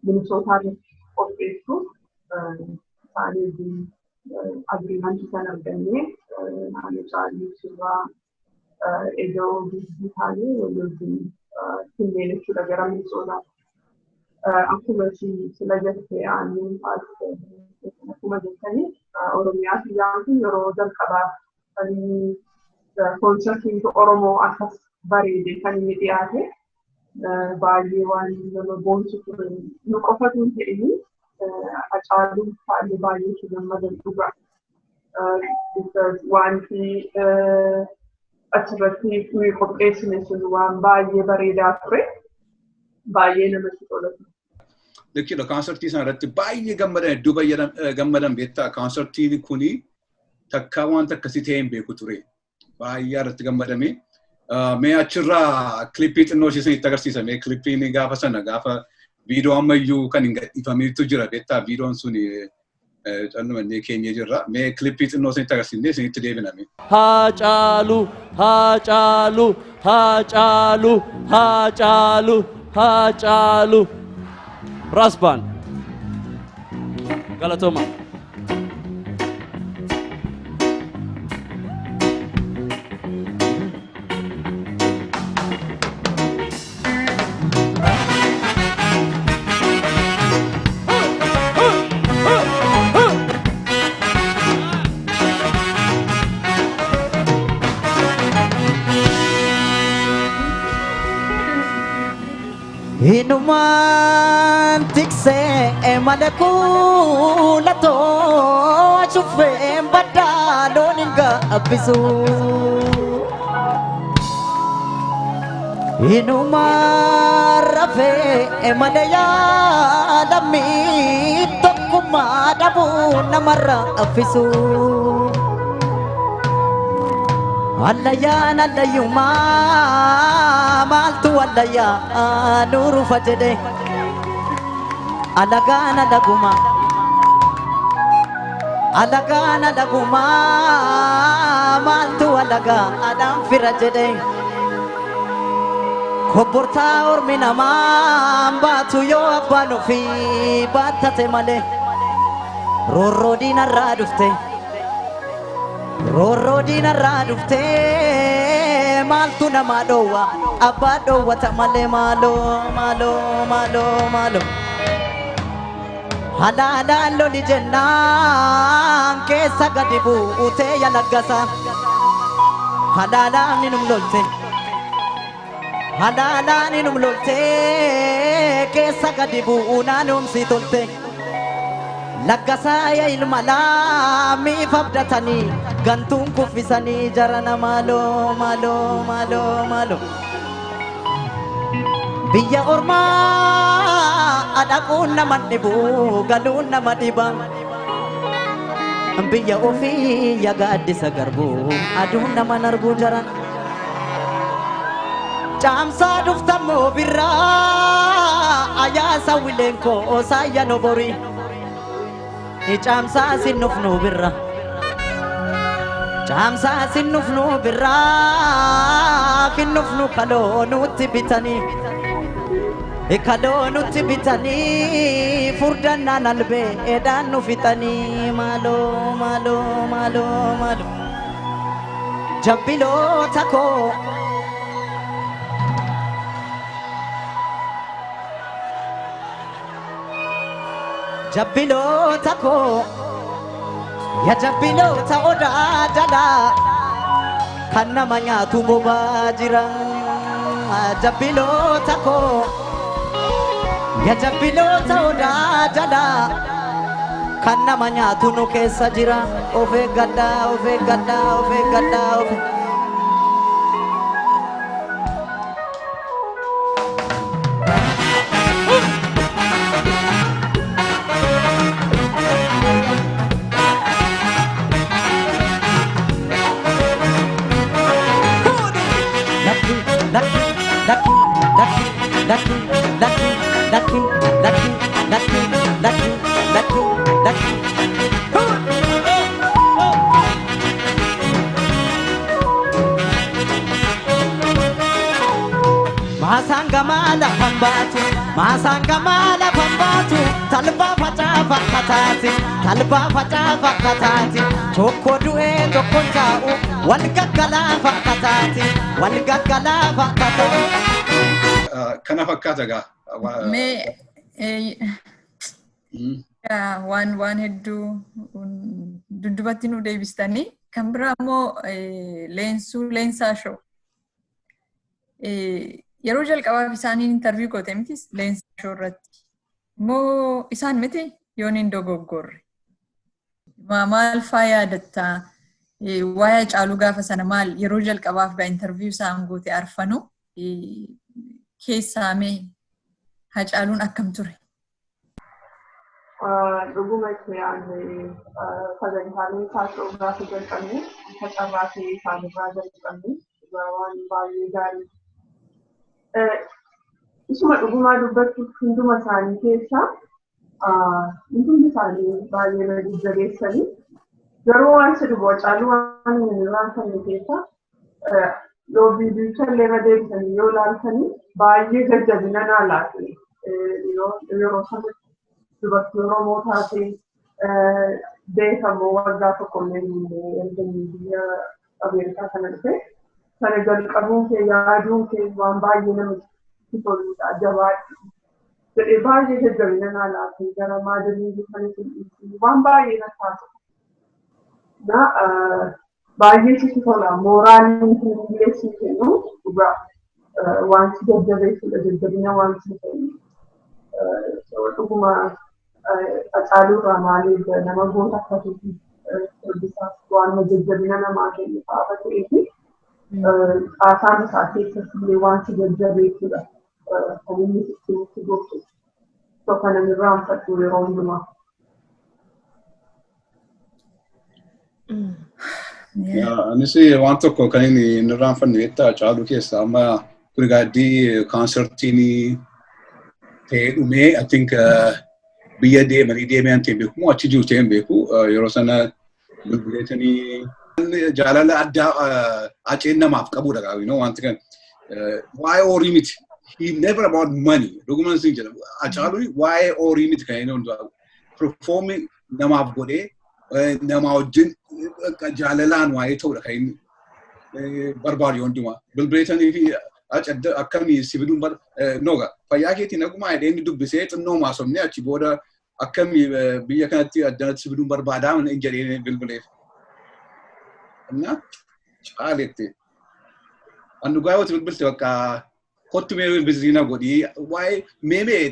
Minisootaa irratti qopheessuuf isaanii wajjin agreementii sana argannee naannoo caalii sirraa iddoo biizii taanee walii wajjin finnee jechuudha gara Minisootaatti. Akkuma sila jette aannan akkuma jettanii, Oromiyaa biyyaan kun yeroo jalqabaa kan inni koonsartiin Oromoo akkas bareede kan inni dhiyaate baay'ee waan nama boonsu ture. Nu qofatu hin ta'in, Hacaaluun fa'aallee baay'ee itti gammadan dhugaa. Wanti achirratti nuyi qopheessine sun waan baay'ee bareedaa ture. Baay'ee namatti tola ture. Jechuudha, kaansertii sana irratti baay'ee gammadan, hedduu gammadan beektaa. Kaansertiin kuni takkaa wanta akkasii ta'ee hin beeku ture. Baay'ee irratti gammadame. Mee achirraa clippii xinnoo ishee isinitti agarsiisa. Mee clippiin gaafa sana gaafa viidiyoo ammayyuu kan hin gadhiifamitu jira beektaa, viidiyoon sun callumannee keenyee jirra. Mee clippii xinnoo isinitti agarsiisnee isinitti deebiname. Haacaalu, Haacaalu, Haacaalu, Haacaalu, Haacaalu. Rasbaan. Galatoma. Inumaan tiksee malee kuulatoo cuffeen baddaa loon hin gaabbisu. Inumaan rafee malee yaalamii tokkummaa dhabuu namarra affisu. Allayyaan allayyummaa maaltu allayyaa nuurufa jedhe, alagaan alaguma, alagaan alagumaa maaltu alagaa adaan fira jedhe. Kobbortaa ormi namaa baatu yoo abbaan ofii baattate malee, roorroo diinarraa dhufte, roorroo diinarraa dhufte maaltu namaa dhoowwa abbaa dhoowwata malee. Maaloo, maaloo, maaloo, maaloo, halaalaan loli jennaan keessa gadi buutee yalaggasa. Halaalaan ninum lolte, halaalaan ninum lolte, keessa gadi bu'uu naanumsi tolte. Laggasaa ya ilma laamiif abdatanii gantuun kuffisanii jarana. Maaloo, maaloo, maaloo, maaloo, biyya ormaa dhaquun nama dhibu, galuun nama dhiba. Biyya ofii ya gaaddisa garbu aduun nama arguu jaran. Caamsaa dhuftammoo birraa ayyaasa wileen koo saayya nobori. Caamsaa sin dhufnu birra. Caamsaa sin dhufnu birraa hin dhufnu kaloo nutti bitanii. Kaloo nutti bitanii furdannaan albee edaan nu fixanii maaloo maaloo maaloo maaloo. Jabbiloota koo. Jabbiloota koo. Ya jabbiloota odaa jalaa kan nama nyaatu bobaa jira. Jabbiloota koo. Ya jabbiloota odaa jalaa kan nama nyaatu nu keessa jira. Of eeggadhaa, of eeggadhaa, of eeggadhaa, of Lucky, lucky, lucky, lucky, lucky, lucky, lucky, lucky, lucky, lucky, lucky, lucky. Maasaan gamaa lafan baatu, maasaan gamaa lafan baatu, talbaa facaafa kataati, talbaa facaafa kataati, tokko du'ee tokko taa'u, wal gaggalaafa kataati, wal gaggalaafa kataati. Kana fakkaata gaa. Mee waan hedduu dudduubatti nu deebistanii kan biraa immoo Leensuu Leensaa Show. Yeroo jalqabaaf isaaniin interview goote miti Leensaa Show irratti. Moo isaan miti yoon hin dogoggorre? Maal faa yaadattaa? Waa'ee Caaluu gaafa sana maal yeroo jalqabaaf gaa interview isaan goote arfanuu keessaa mee Hacaaluun akkam ture? Dhuguma itti yaadne sagantaalee taasisuu gaafa jalqabne akka carraa ta'e isaanirraa jalqabne waan baay'ee gaarii. Isuma dhugumaa dubbachuuf hunduma isaanii keessaa hundumti isaanii baay'ee na jajjabeessanii garuu waan si dhugu Hacaaluu waan hin irraanfanne keessaa yoo viidiyicha illee irra deebisanii yoo ilaaltanii baay'ee jajjabina naa laate. Yeroo sanatti dubartii Oromoo taate beekamoo waggaa tokko illee erga biyya Ameerikaa kana dhufe sana jalqabuun kee yaaduun kee waan baay'ee namatti toludha, jabaadhu jedhee baay'ee jajjabina naa laate. Gara maadalii kanis waan baay'ee na taasisa. Baay'ee sitti tola, mooraaliin illee si kennu dhugaa waan si jajjabeessudha, jajjabina waan si kennu. Dhuguma Hacaaluurraa maaliif nama goota akkasitti sirbisaas waan jajjabina namaa kennu fa'aa ta'ee fi caasaan isaa keessatti illee waan si jajjabeessudha kan inni sitti nutti gorsu. So kana irraanfadhu yeroo hundumaa. Anis waan tokko kan inni hin irraanfanne beektaa Hacaaluu keessaa amma kun gaaddii kaansertiin ta'ee dhumee, I think biyya deemanii deemee ta'e beeku achi jiru ta'e beeku yeroo sana bilbileetanii jaalala addaa Haceen namaaf qabudha gaa wanti kan waa'ee horii miti. He never about money. Dhuguman sin jedha. Hacaaluu waa'ee horii miti kan inni hundaa performing namaaf godhee namaa wajjin jaalalaan waa'ee ta'udha kan inni barbaadu yoo hundumaa. Bilbileetanii fi akkamii si fiduun bar noga fayyaa keetiin nagumaa jedhee inni dubbisee xinnoo maasofnee achi booda akkamii biyya kanatti addanatti si fiduun barbaadaa hin jedhee bilbileef. Inna caaletti. An dhugaa yoo bilbilte bakka kottu mee biziina godhii waa'ee mee mee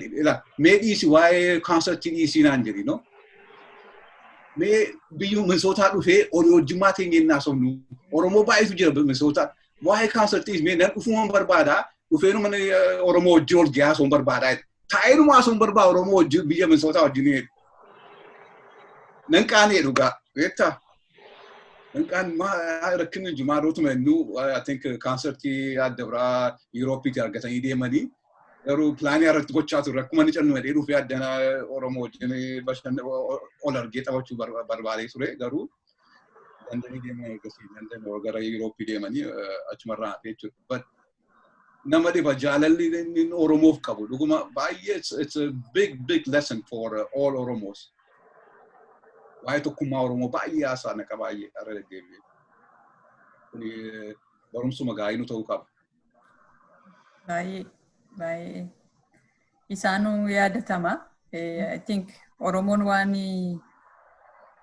mee dhiisi waa'ee kaansertii dhiisii naan jedhi no. Mee biyyi Minisootaa dhufee horii wajjummaa teenya inni haasofnu Oromoo baay'eetu jira Minisootaa. Waa'ee kaansertii mee nan dhufuun barbaadaa dhufee mana Oromoo wajjin ol ga'aa haasofuu barbaadaa. Taa'ee haasofuu barbaada Oromoo wajjin biyya Minisootaa wajjin jedhu. Nan qaanee dhugaa beektaa. Danqaan rakkinni jiru maalootuma innu, I think, kaansertii adda biraa Yuuroopiitti argatanii deemanii, garuu pilaanii irratti gochaa turre akkuma inni callu jedhee dhufee addana Oromoo wajjin bashanna ol argee taphachuu barbaadee ture, garuu Londonii deeman, ergasii London gara Yuurooppii deemanii achumarraa hafe jechuudha. But nama dhiba jaalalli inni Oromoof qabu dhuguma baay'ee it's a big, big lesson for all Oromos. Waa'ee tokkummaa Oromoo baay'ee haasaa naqa baay'ee irra deddeebi'ee. Kuni barumsuma gaarii nu ta'uu qaba. Baay'ee baay'ee isaanuu yaadatama. I think Oromoon waan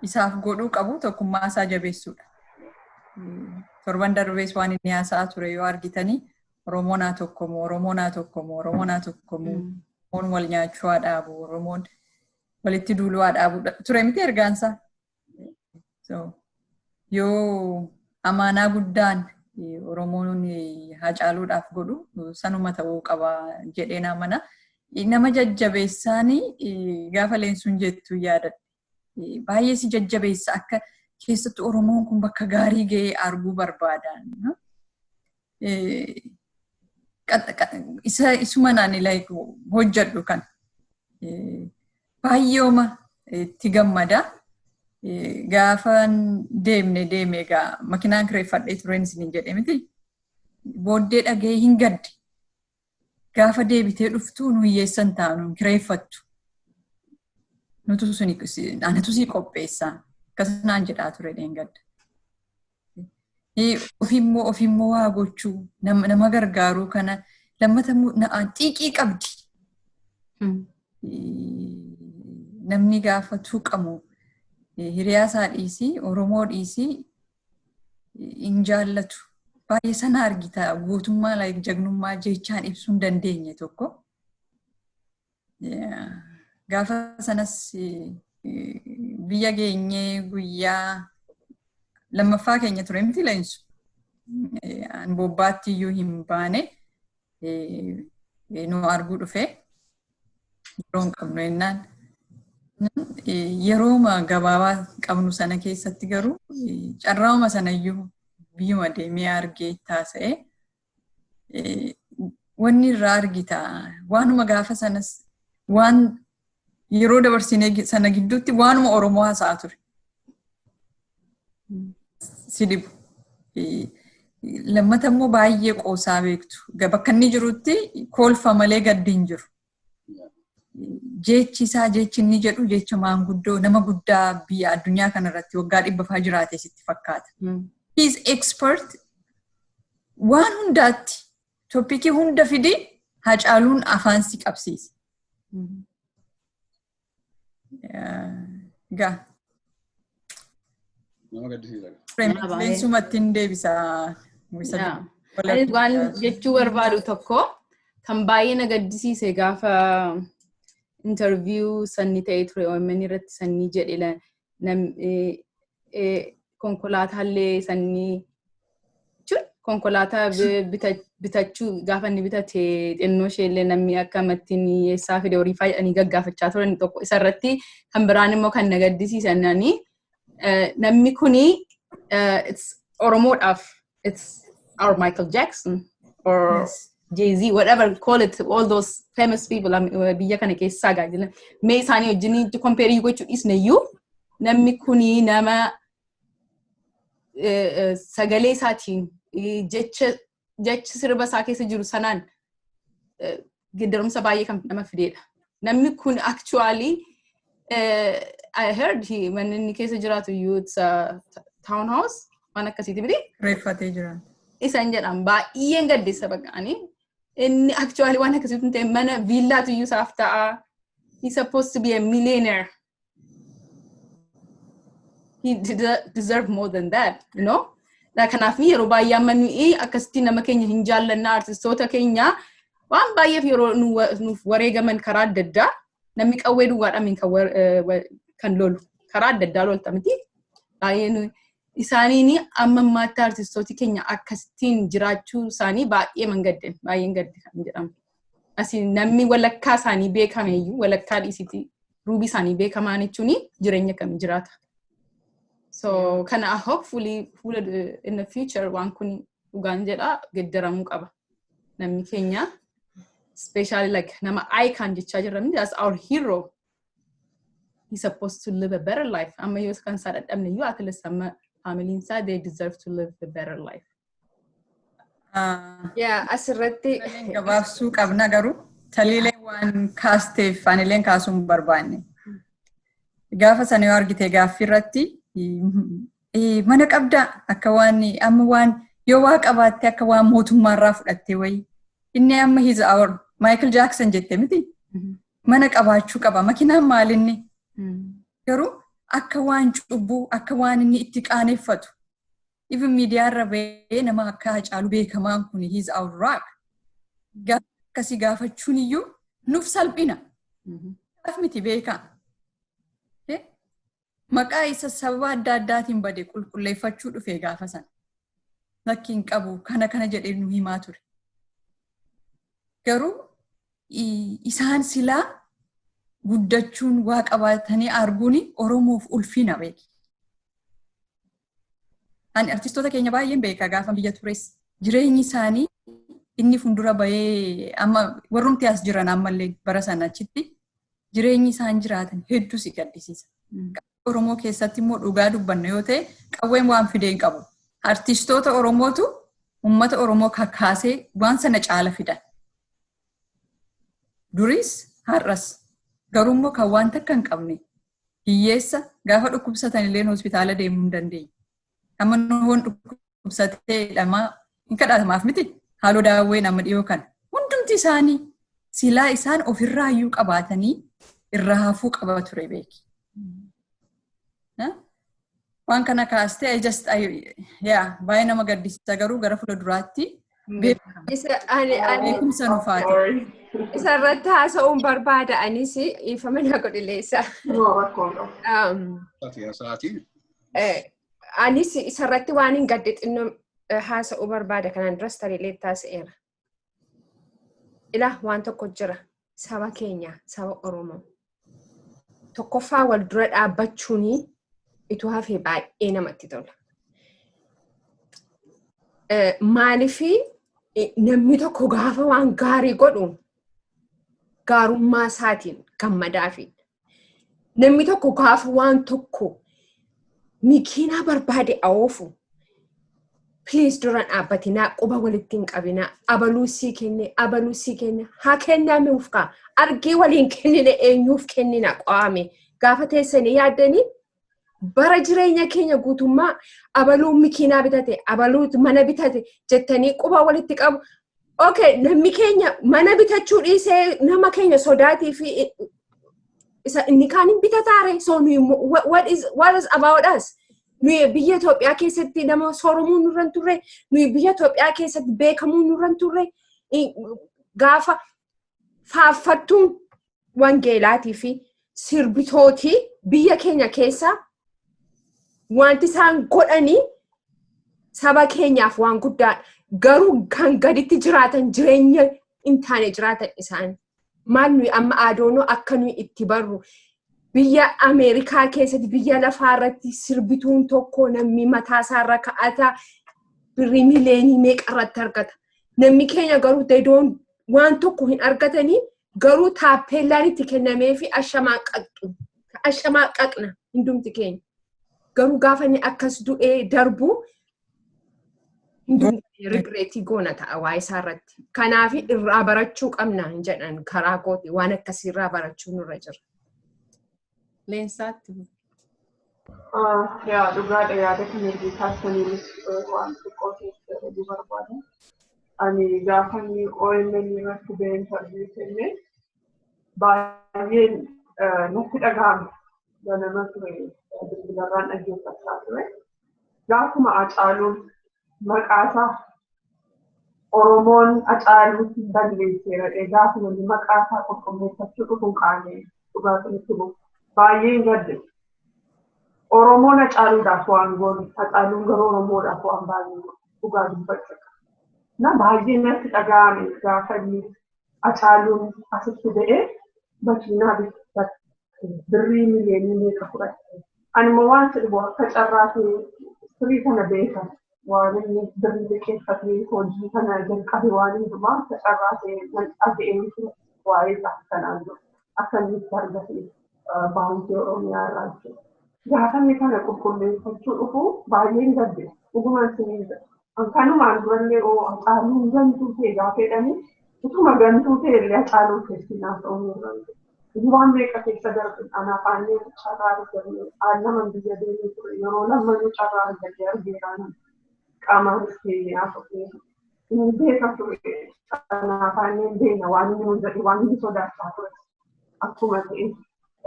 isaaf godhuu qabu tokkummaa isaa jabeessuudha. Torban darbees waan inni haasa'aa ture yoo argitanii, Oromoon haa tokkomu, Oromoon haa tokkomu, Oromoon haa tokkomu, Oromoon wal nyaachuu haa dhaabu, Oromoon walitti duuluu haa dhaabu ture miti ergaansaa. So, yoo amaanaa guddaan Oromoon Hacaaluudhaaf godhu sanuma ta'uu qaba jedheen amana. Nama jajjabeessaanii gaafa Leensuun jettu yaadadhe. Baay'ee si jajjabeessa, akka keessattuu Oromoon kun bakka gaarii ga'ee arguu barbaada. Isa isuma naan like hojjedhu kan baay'eema itti gammada. Gaafan deemne deeme egaa makinaan kireeffadhee tureen isiniin jedhe miti. Booddee dhagee hin gadde. Gaafa deebitee dhuftu nu hiyyeessan taanu kireeffattu. Nutu suni anatu sii qopheessaa. Akkas naan jedhaa ture dheengadda. Ofiimmoo waa gochuu, nama gargaaruu kana lammata xiiqii qabdi. Namni gaafa tuqamu hiriyaa isaa dhiisii, Oromoo dhiisii, hin jaallatu. Baay'ee sana argita, gootummaa, like jagnummaa jechaan ibsuu hin dandeenye tokko. Gaafa sanas biyya geenyee guyyaa lammaffaa keenya ture miti, Leensu. An bobbaatti iyyuu hin baane, nu arguu dhufe, yeroo hin qabnu jennaan. Yerooma gabaabaa qabnu sana keessatti garuu carraa'uma sana iyyuu biyyuma deemee argee taasa'e, wanni irraa argita waanuma gaafa sanas waan yeroo dabarsinee sana gidduutti waanuma Oromoo haasa'aa ture. Si dhibu. Lammata immoo baay'ee qoosaa beektu. Bakka inni jirutti kolfa malee gaddi hin jiru. Jechi isaa, jechi inni jedhu, jecha maanguddoo nama guddaa biyya addunyaa kanarratti waggaa 100ffaa jiraate sitti fakkaata. He is expert waan hundaatti, topicii hunda fidi, Hacaaluun afaan si qabsiisa. Gaa. Nama gaddisiisa. Leensumatti hin deebisa. Anis waan jechuu barbaadu tokko kan baay'ee na gaddisiise, gaafa interview sanni ta'ee ture OMN irratti, sanni jedhe konkolaataallee sanni jechuun konkolaataa bitachuu gaafa inni bitate xinnoo isheellee namni akka amattiin eessaa fide, horii fayyadanii gaggaafachaa turan tokko isarratti. Kan biraan immoo kan na gaddisiisan, namni kuni it's Oromoodhaaf, it's our Michael Jackson or Jay-Z, whatever call it, all those famous people biyya kana keessaa gaa jiran. Mee isaanii wajjin compare gochuu dhiisne iyyuu, namni kuni nama sagalee isaatiin, jecha jecha sirba isaa keessa jiru sanaan geeddarumsa baay'ee kan nama fideedha. Namni kun actually, I heard he manni inni keessa jiraatu iyyuu it's a townhouse waan akkasiiti miti? Reeffatee jira. Isan jedhan baay'een gaddessa baqa'anii. Inni actually waan akkasiitu hin ta'e, mana viillaatu iyyuu isaaf ta'a. He's supposed to be a millionaire. He deserve more than that. Kanaaf yeroo baay'ee amma nuyi akkasitti nama keenya hin jaallanna, artistoota keenya waan baay'eef yeroo nuuf wareegaman karaa adda addaa, namni qawwee duwwaadhaan kan lolu karaa adda addaa lolta miti. Baay'ee isaaniin amma ammaatti artistooti keenya akkasittiin jiraachuu isaanii baay'ee mangadden, baay'een gadde kan jedhamu. Asii namni walakkaa isaanii beekame iyyuu, walakkaa dhiisiti, ruubii isaanii beekamaan jechuun jireenya akkamii jiraata. So kana hopefully fuula in the future waan kun dhugaan jedha geddaramuu qaba. Namni keenya, especially like nama icon jechaa jirra, that's our hero. He's supposed to live a better life. Amma yoo kan isaa dadhabne iyyuu, at least amma familiin isaa, they deserve to live a better life. Yaa, asirratti Gabaabsuu qabna, garuu taliilee waan kaasteef anileen kaasuu hin barbaanne. Gaafa sana yoo argite, gaaffii irratti mana qabdaa, akka waan amma waan yoo waa qabaatte akka waan mootummaarraa fudhatte wayii. Inni amma he's our Michael Jackson jette miti. Mana qabaachuu qaba. Makinaan maalinni? Garuu akka waan cubbuu, akka waan inni itti qaaneffatu. Even miidiyaarra bahee nama akka Hacaaluu beekamaan kun, he's our rock. Gaafa akkasii gaafachuun iyyuu nuuf salphina. Gaaf miti beekaa. Maqaa isa sababa adda addaatiin bade qulqulleeffachuu dhufe gaafa sana. Lakki, hin qabu, kana kana jedhee nu himaa ture. Garuu isaan silaa guddachuun, waa qabaatanii arguun Oromoof ulfina, beeki. Ani artistoota keenya baay'een beeka, gaafa biyya tures. Jireenyi isaanii inni fuuldura bahee, amma warrumti as jiran ammallee bara sana achitti jireenyi isaan jiraatan hedduu si gaddisiisa. Oromoo keessatti immoo dhugaa dubbanna yoo ta'e, qawween waan fidee hin qabu. Artistoota Oromootu uummata Oromoo kakaasee waan sana caala fidan. Duris har'as garuu immoo kan waan takka hin qabne, hiyyeessa, gaafa dhukkubsatan illee hospitaala deemuu hin dandeenye. Amma nuun dhukkubsatee hidhamaa hin kadhatamaaf miti. Haaloo daawwee nama dhiyoo kana. Hundumti isaanii silaa isaan ofirraayyuu qabaatanii irraa hafuu qaba ture, beeki. Waan kana kaastee, I just, yeah, baay'ee nama gaddisiisa, garuu gara fuula duraatti beekumsa nufaati. Isa irratti haasa'uun barbaada, anis dhiifama na godhileessa. Sa'aatii. Anis isarratti waan hin gadde xinnoo haasa'uu barbaada, kanaan duras tariilee taasiseera. Ila, waan tokko jira, saba keenya, saba Oromoo. Tokkoffaa, wal dura dhaabbachuun ituu hafee baay'ee namatti tola. Maaliif namni tokko gaafa waan gaarii godhu gaarummaa isaatiin gammadaafi. Namni tokko gaafa waan tokko mikiinaa barbaade awoofu, please dura dhaabbatinaa, quba walitti hin qabinaa. Abaluu sii kenne, abaluu sii kenne, haa kennamuuf kaa, argii waliin kennine, eenyuuf kennina? Qo'ame gaafa teessanii yaaddanii, bara jireenya keenya guutummaa abaluu mikiinaa bitate, abaluu mana bitate jettanii quba walitti qabu. Okay, namni keenya mana bitachuu dhiisee nama keenya sodaatii fi isa inni kaan hin bitataare, so nuyi what is about us? Nuyi biyya Itoophiyaa keessatti nama sooromuu nurra hin turre, nuyi biyya Itoophiyaa keessatti beekamuu nurra hin turre. Gaafa faarfattuun wangeelaatii fi sirbitootii biyya keenya keessa wanti isaan godhanii saba keenyaaf waan guddaadha. Garuu kan gaditti jiraatan, jireenya hin taane jiraatan isaan. Maal nuyi amma aadoonoo akka nuyi itti barru, biyya Ameerikaa keessatti, biyya lafaa irratti sirbituun tokko namni mataa isaarra ka'ata, birrii miliyeenii meeqa irratti argata. Namni keenya garuu they don't, waan tokko hin argatanii, garuu taappeellaan itti kennamee fi ashamaa qaqxu. Ashamaa qaqna hundumti keenya. Garuu gaafa inni akkas du'ee darbu, hundumti regret goona ta'a waa isaa irratti. Kanaaf irraa barachuu qabna hin jedhan, karaa kooti waan akkasii irraa barachuu nurra jira. Leensaatti. Yaa, dhugaadha, yaada kan ergi kaasaniinis waan xiqqoo keessa dabaluu barbaada. Ani gaafa inni OMN irratti ba'ee interview kenne baay'een natti dhaga'ame. Ganama ture, bilbilarraan dhaggeeffachaa ture. Gaafuma Hacaaluun maqaasaa, Oromoon Hacaaluutti balleesseera, gaafuma inni maqaasaa qulqulleeffachuu dhufuun qaamee dhugaatiin bu'u. Baay'een gadde. Oromoon Hacaaluudhaaf waan goone, Hacaaluun garuu Oromoodhaaf waan baay'ee dhugaa dubbachuu. Na baay'ee natti dhaga'ame gaafa inni Hacaaluun asitti ba'ee makiinaa bitate, birrii miliyoonii meeqa fudhate. Ani immoo waan jedhu akka carraa firii kana beekan, waan inni birrii liqeeffatee hojii kana jalqabe, waan hundumaa akka carraa ta'e nan dhaga'ee ture waa'ee isaa kanaan dura akka inni itti argate Baankii Oromiyaa irraa jechuudha. Gaafa inni kana qulqulleeffachuu dhufu baay'een gadde, dhugumaan isiniin jedha. Kanumaan durallee oo Hacaaluun gantuu ta'e gaafa jedhanii, utuma gantuu ta'e illee Hacaaluu keessi naaf ta'uu irra. Waan meeqa keessa darbe, anaaf aannee carraa arganne, aan lama biyya deemee ture, yeroo lammanuu carraa argadde argeera, qaamaanis keenya haasofne. Inni beeka ture, anaaf aanneen beena waan inni nuun jedhe, waan inni sodaachaa ture. Akkuma ta'e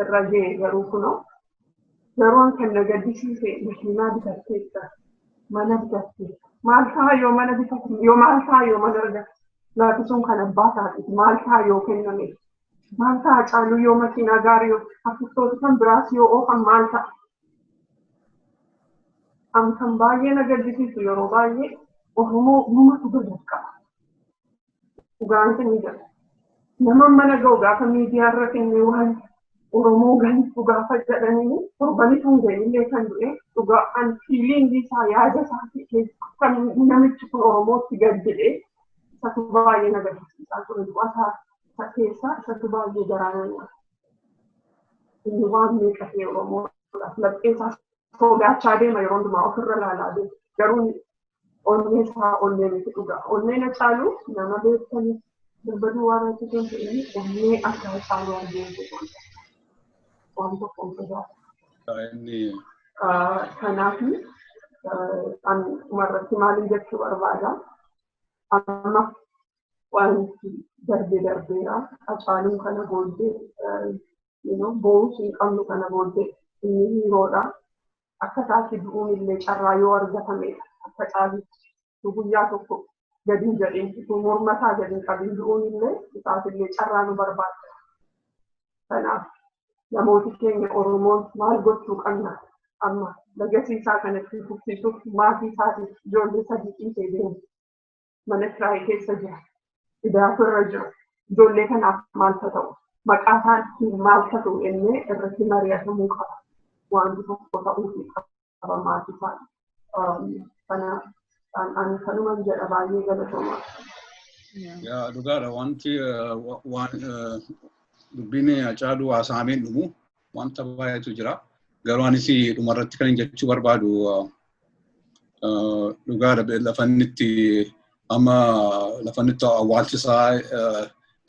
irra ga'e. Garuu kunoo yeroon kan na gaddisiise, makiinaa bitatteetta, mana bitatteetta. Maal ta'a yoo mana bitate, yoo maal ta'a yoo mana argate? Laati sun kan abbaa isaatiiti. Maal ta'a yoo kenname? Maal ta'a Caaluu yoo makiinaa gaarii yoo artistoota kan biraas yoo oofan, maal ta'a? An kan baay'ee na gaddisiisu, yeroo baay'ee Oromoo numatu gad qaba. Dhugaan kun jedha. Nama mana ga'u gaafa miidiyaa irra kennee waan Oromoo gantu gaafa jedhanii, torbani kan ga'e kan du'e, dhugaa an feelingii isaa, yaada isaa kan namichi kun Oromootti gad jedhee, isatu baay'ee na gaddisiisaa ture. Du'a isaa isa keessaa isatu baay'ee garaa na nyaata. Inni waan meeqa ta'e Oromoodhaaf, laphee isaa sodaachaa deema, yeroo hundumaa ofirra ilaalaa deema. Garuu onnee isaa onnee miti dhugaa. Onnee na caalu nama beektanii darbaduu waan hojjetan ta'anii, onnee akka Hacaaluu argee waan tokko hin sodaatu. Inni Kanaaf an dhumarratti maaliin jechuu barbaada? Amma wanti darbee darbeera. Hacaaluun kana booddee bo'uus hin qabnu, kana booddee inni hero dha. Akka isaatti du'uun illee carraa yoo argatamedha. Akka caalutti guyyaa tokko gadi hin jedhin, utuu morma isaa gadi hin qabin du'uun illee isaaf illee carraa nu barbaachisa. Kanaaf namooti keenya Oromoon maal gochuu qabna amma legacy isaa kanatti fufsiisuuf? Maatii isaatiif, ijoollee sadii dhiisee deemu. Mana kiraayii keessa jira. Idaatu irra jira. Ijoollee kanaaf maal ta'u? Maqaa isaatiin maal ta'u jennee irratti mari'atamuu qaba. Wanti tokko ta'uufii qaba maatii isaa. Kanaaf ani kanuman jedha, baay'ee galatoomaa. Yaa, dhugaadha, wanti waan dubbiin Hacaaluu haasa'ameen dhumu wanta baay'eetu jira. Garuu anis dhumarratti kan jechuu barbaadu, dhugaadha, lafa inni itti amma lafa inni itti awwaalchisaa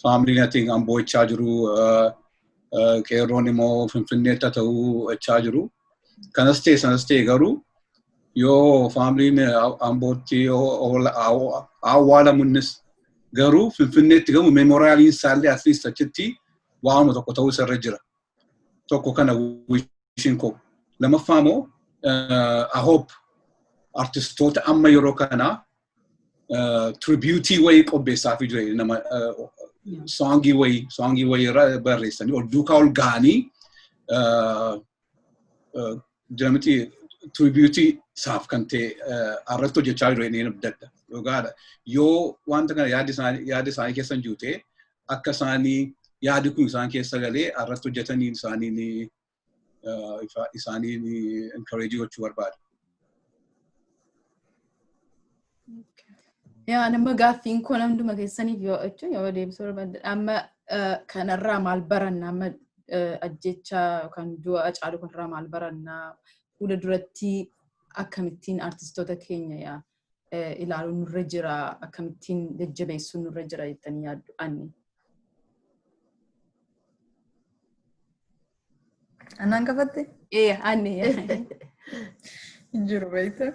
faamiliin ati amboo'ichaa jiru, qeerroon immoo Finfinneetti haa ta'uu jechaa jiru. Kanas ta'e sanas ta'e, garuu yoo faamiliin Ambootti awwaalamunnis, garuu Finfinneetti gamu memorialiin isaallee at least achitti waanuma tokko ta'uu isarra jira. Tokko kana wishin koo. Lammaffaa immoo, I hope artistoota amma yeroo kana tributeii wayii qopheessaafii jira, nama songii wayii irra barreessanii ol duukaa ol ga'anii jedhamti, tributeii isaaf kan ta'e irratti hojjechaa jiru inni abdadha. Dhugaadha. Yoo wanta kana yaada isaanii keessa hin jiru ta'e, akka isaanii yaadi kun isaan keessa galee irratti hojjetanii isaanii encourage gochuu barbaada. Yaa, nama gaaffiin koo hunduma keessaniif yoo jechuun yoo deebisuu barbaadde, amma kanarraa maal baranna? Amma ajjecha yookaan du'a Hacaaluu kanarraa maal baranna? Fuula duratti akkamittiin artistoota keenya yaa ilaaluun nurra jira, akkamittiin jajjabeessuun nurra jira jettanii yaaddu anni? Anaan gafatte? Ee, anni. Hin jiru, beektaa?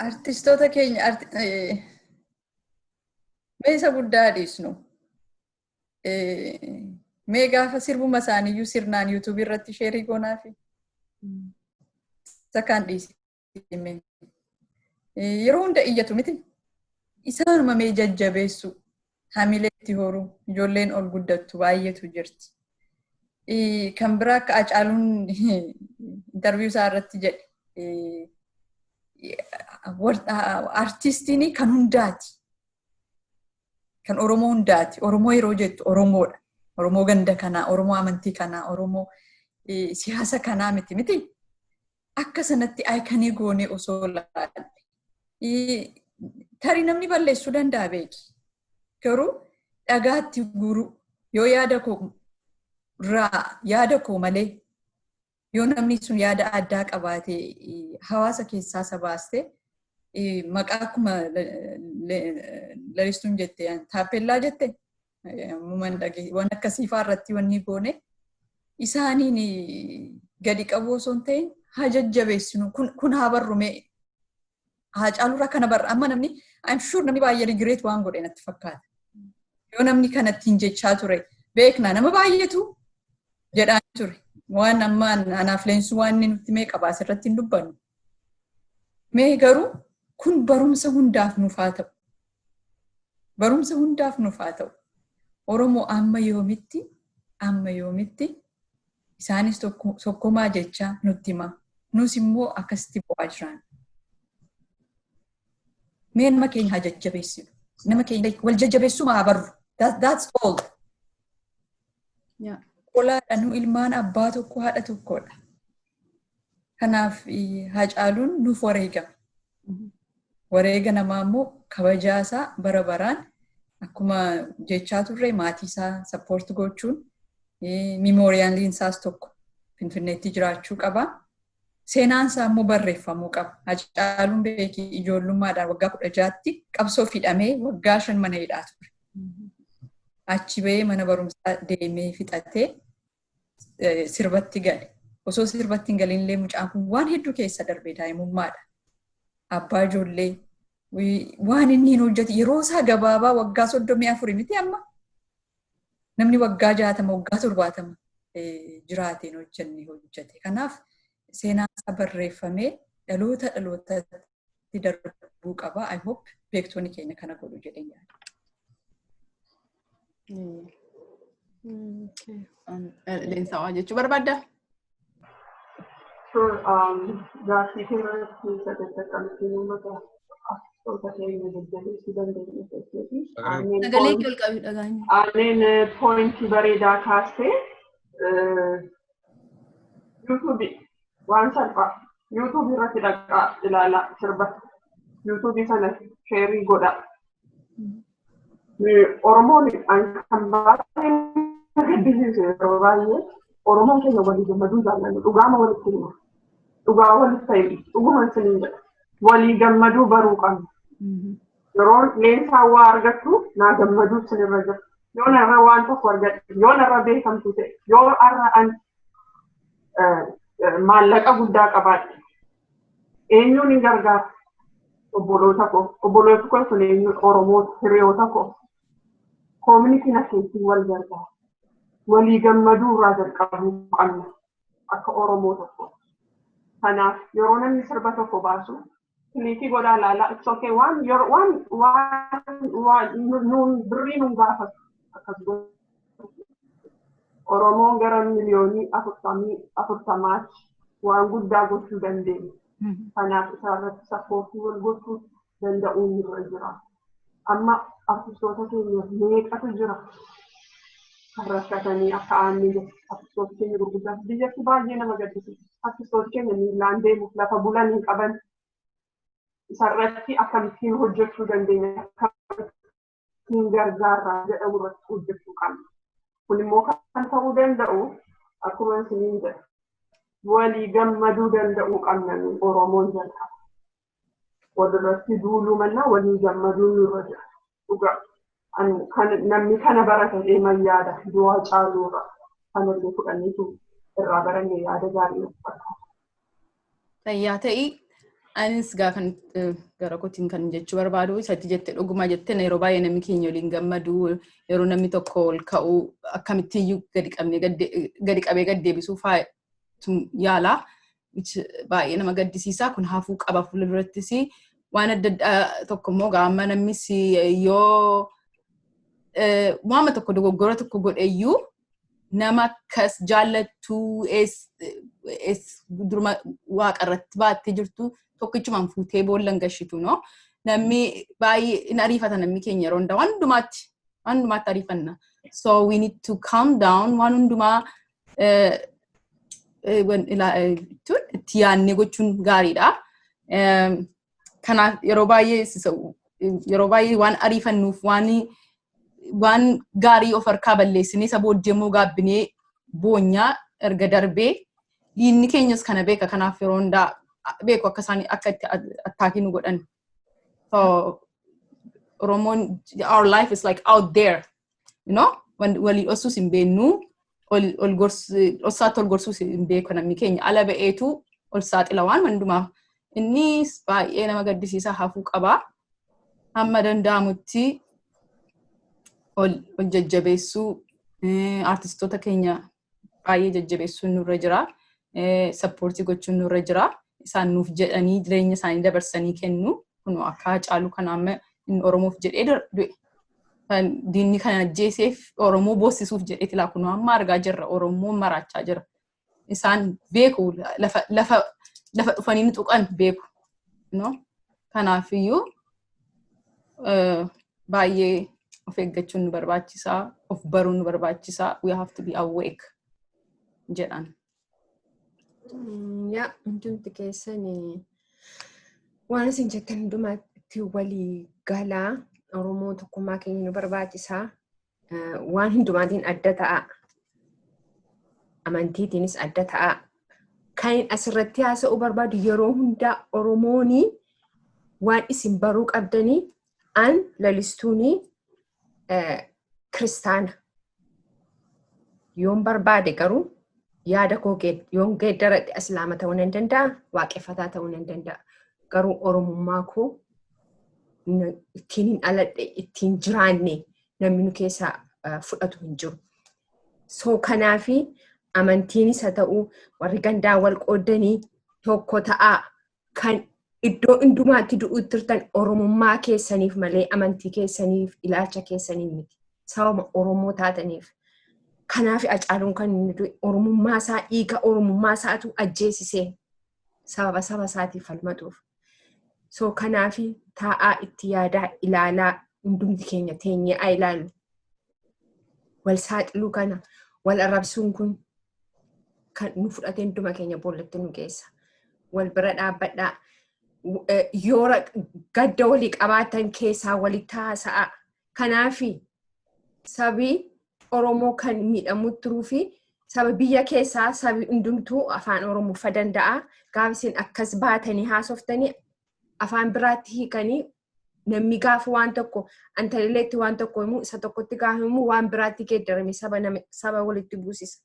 Artistoota keenya mee isa guddaa dhiisnu. Mee gaafa sirbuma isaaniiyyuu sirnaan YouTubeii irratti shareii goonaafi. Isa kaan dhiisime. Yeroo hunda iyyatu miti. Isaanuma mee jajjabeessu, hamilee itti horuu, ijoolleen ol guddattu baay'eetu jirti. Kan biraa, akka Hacaaluun interview isaa irratti jedhe, artistiin kan hundaati. Kan Oromoo hundaati. Oromoo yeroo jettu Oromoodha. Oromoo ganda kanaa, Oromoo amantii kanaa, Oromoo Siyaasa kanaa miti miti. Akka sanatti icon goonee osoo laalle. Tarii namni balleessuu danda'a, beeki. Garuu dhagaatti guuruu yoo yaada koo irraa, yaada koo malee, yoo namni sun yaada addaa qabaate, hawaasa keessaa isa baaste, maqaa akkuma Lalistuun jette, taappellaa jette, waan akkasii fa'aa irratti wanni goone isaaniin gadi qabuu osoo hin ta'in haa jajjabeessinu. Kun haa barrume, haa caalurraa kana barra. Amma namni, I'm sure, namni baay'ee regret waan godhe natti fakkaata. Yoo namni kanattiin jechaa ture, beekna, nama baay'eetu jedhaa ture. Waan amma anaaf Leensuu waan inni nutti mee qabaa asirratti hin dubbannu. Mee garuu kun barumsa hundaaf nuuf haa ta'u. Barumsa hundaaf nuuf haa ta'u. Oromoo amma yoomitti, amma yoomitti isaanis tokkummaa jechaa nutti hima? Nus immoo akkasitti bu'aa jiran. Mee nama keenya haa jajjabeessinu. Nama keenya wal jajjabeessuu haa barru. That's all. Qolaadha, nu ilmaan abbaa tokko haadha tokkodha. Kanaaf Haacaaluun nuuf wareegame. Wareega namaa immoo kabajaasaa bara baraan akkuma jechaa turre, maatii isaa support gochuun, memorialiin isaas tokko Finfinneetti jiraachuu qaba. Seenaan isaa immoo barreeffamuu qaba. Haacaaluun, beekii, ijoollummaadhaan waggaa 16tti qabsoo hidhamee waggaa 5 mana hidhaa ture. Achi bahee mana barumsaa deemee fixatee sirbatti gale. Osoo sirbatti hin galinillee mucaan kun waan hedduu keessa darbee daa'imummaadha. Abbaa ijoollee, waan inni hin hojjete yeroo isaa gabaabaa waggaa 34 miti amma. Namni waggaa 60, waggaa 70 jiraateen hojjenne hojjete. Kanaaf seenaan isaa barreeffamee dhaloota dhalootatti darbuu qaba. I hope beektonni keenya kana godhu jedheen yaada. Leensaa, waa jechuu barbaaddaa? Sure, gaaffii keerratti sagantaa uummata artistoota keenya jajjabeessuu dandeenya jechuuti. Sagalee kee ol qabii dhagaanya. Aaneen pointii bareedaa kaastee. YouTube, waan salphaa, YouTube irratti dhaqaa ilaalaa, sirba YouTube sana share godhaa. Oromoon kan baay'ee gaddisiisu, yeroo baay'ee Oromoon keenya walii gammaduu jaallannu. Dhugaama walitti hima. Dhugaa walitti ta'e, dhuguma isiniin jedha. Walii gammaduu baruu qabna. Yeroo Leensaa waa argattu naa gammaduu isinirra jira. Yoo narra waan tokko argadhe, yoo narra beekamtu ta'e, yoo har'a an maallaqa guddaa qabaadhe, eenyuun hin gargaara? Obboloota koo. Obboloota koo sun eenyu? Oromoota, hiriyoota koo. Communityn asheetiin wal gargaara. Walii gammaduu irraa jalqabuu qabna akka Oromoo tokko. Kanaaf yeroo namni sirba tokko baasu click godhaa ilaalaa. It's okay, waan yeroo waan waan waan nuun birrii nuun gaafatu akkas godhu. Oromoon gara miliyoonii 40-40tti waan guddaa gochuu dandeenya. Kanaaf isaarratti support wal gochuu danda'uun irra jira. Amma artistoota keenya meeqatu jira kan rakkatanii akka aanni jiru. Artistoota keenya gurguddaa biyyatti baay'ee nama gaddisiisa. Artistoota keenya miilaan deemuuf lafa bulan hin qaban. Isarratti akkamittiin hojjechuu dandeenya, akkamittiin gargaarraa jedhamu irratti hojjechuu qabna. Kun immoo kan ta'uu danda'u, akkuma isiniin jedhe, walii gammaduu danda'uu qabna nu Oromoon jalqaba. Walirratti duuluu mannaa walii gammaduu nurra jira. Dhugaa. Kan namni kana barata deeman yaada du'aa caaluurra kanallee fudhanneetu irraa baranne yaada gaarii natti fakkaata. Fayyaa ta'ii. Anis gaafan gara kootiin kan jechuu barbaadu, isatti jette, dhuguma jette, yeroo baay'ee namni keenya waliin gammadu, yeroo namni tokko ol ka'u akkamittiyyuu gadi qabnee gadi qabee gad deebisuu yaala. Baay'ee nama gaddisiisa. Kun hafuu qaba fuuldurattis. Waan adda addaa tokko immoo gaama namnis yoo waama tokko dogoggora tokko godheyyuu, nama akkas jaallattuu duruma waaqa irratti baattee jirtu tokkichumaan fuutee boolla hin gashitu, no? Namni baay'ee hin ariifata, namni keenya yeroo hundaa waan hundumaatti, waan hundumaatti ariifanna. So we need to calm down waan hundumaa. Itti yaadnee gochuun gaariidha. Kanaaf yeroo baay'ee waan ariifannuuf waan gaarii of harkaa balleessinee, isa booddee immoo gaabbinee boonyaa erga darbee. Diinni keenyas kana beeka. Kanaaf yeroo hundaa beeku akka isaan akka itti attack nu godhan. So Oromoon, our life is like out there. Walii dhossuus hin beeknu, ol dhossaatti ol gorsuus hin beeku. Namni keenya ala ba'eetu ol saaxila waan hundumaa. Innis baay'ee nama gaddisiisaa, hafuu qaba. Hamma danda'amutti ol jajjabeessuu, artistoota keenya baay'ee jajjabeessuun nurra jira. Support gochuun nurra jira. Isaan nuuf jedhanii jireenya isaanii dabarsanii kennu. Kun akka Hacaaluu kana amma inni Oromoof jedhee du'e. Diinni kana ajjeeseef Oromoo boossisuuf jedhee tilaa kun amma argaa jirra. Oromoon maraachaa jira. Isaan beeku, lafa dhufanii nu tuqan beeku. Kanaafiyyuu baay'ee of eeggachuun nu barbaachisaa, of baruun nu barbaachisaa. We have to be awake jedhan. Yaa, hundumti keessan waan isin jettan hundumaatti walii galaa. Oromoo tokkummaa keenya nu barbaachisaa. Waan hundumaatiin adda ta'a. Amantiitiinis adda ta'a. Kan asirratti haasa'uu barbaadu, yeroo hundaa Oromooni waan isin baruu qabdanii, an Lalistuunii kiristaana. Yoon barbaade garuu yaada koo yoon geeddaradhe islaama ta'uu nan danda'a, waaqeffataa ta'uu nan danda'a. Garuu Oromummaa koo ittiin hin dhaladhe, ittiin jiraanne, namni nu keessaa fudhatu hin jiru. So kanaafi amantiinis haa ta'u, warri gandaa wal qooddanii tokko ta'aa. Kan iddoo hundumaatti du'uutti turtan Oromummaa keessaniif malee amantii keessaniif, ilaalcha keessaniif miti. Sababa Oromoo taataniif. Kanaaf Hacaaluun kan inni du'e Oromummaa isaa, dhiiga Oromummaa isaatu ajjeesisee, sababa saba isaatiif falmatuuf. So kanaaf taa'aa itti yaadaa, ilaalaa, hundumti keenya teenyee haa ilaallu. Wal saaxiluu kana, wal arrabsuun kun kan nu fudhatee hunduma keenya boollatti nu geessa. Wal bira dhaabbadhaa. Yoo gadda walii qabaatan keessaa walitti haasa'a. Kanaafi sabi Oromoo kan miidhamu turuu fi saba biyya keessaa sabi hundumtuu afaan Oromoo fa danda'a. Gaafa isin akkas baatanii haasoftanii afaan biraatti hiikanii, namni gaafa waan tokko antalileetti waan tokko himuu, isa tokkotti gaafa himuu waan biraatti geeddarame saba walitti buusisa.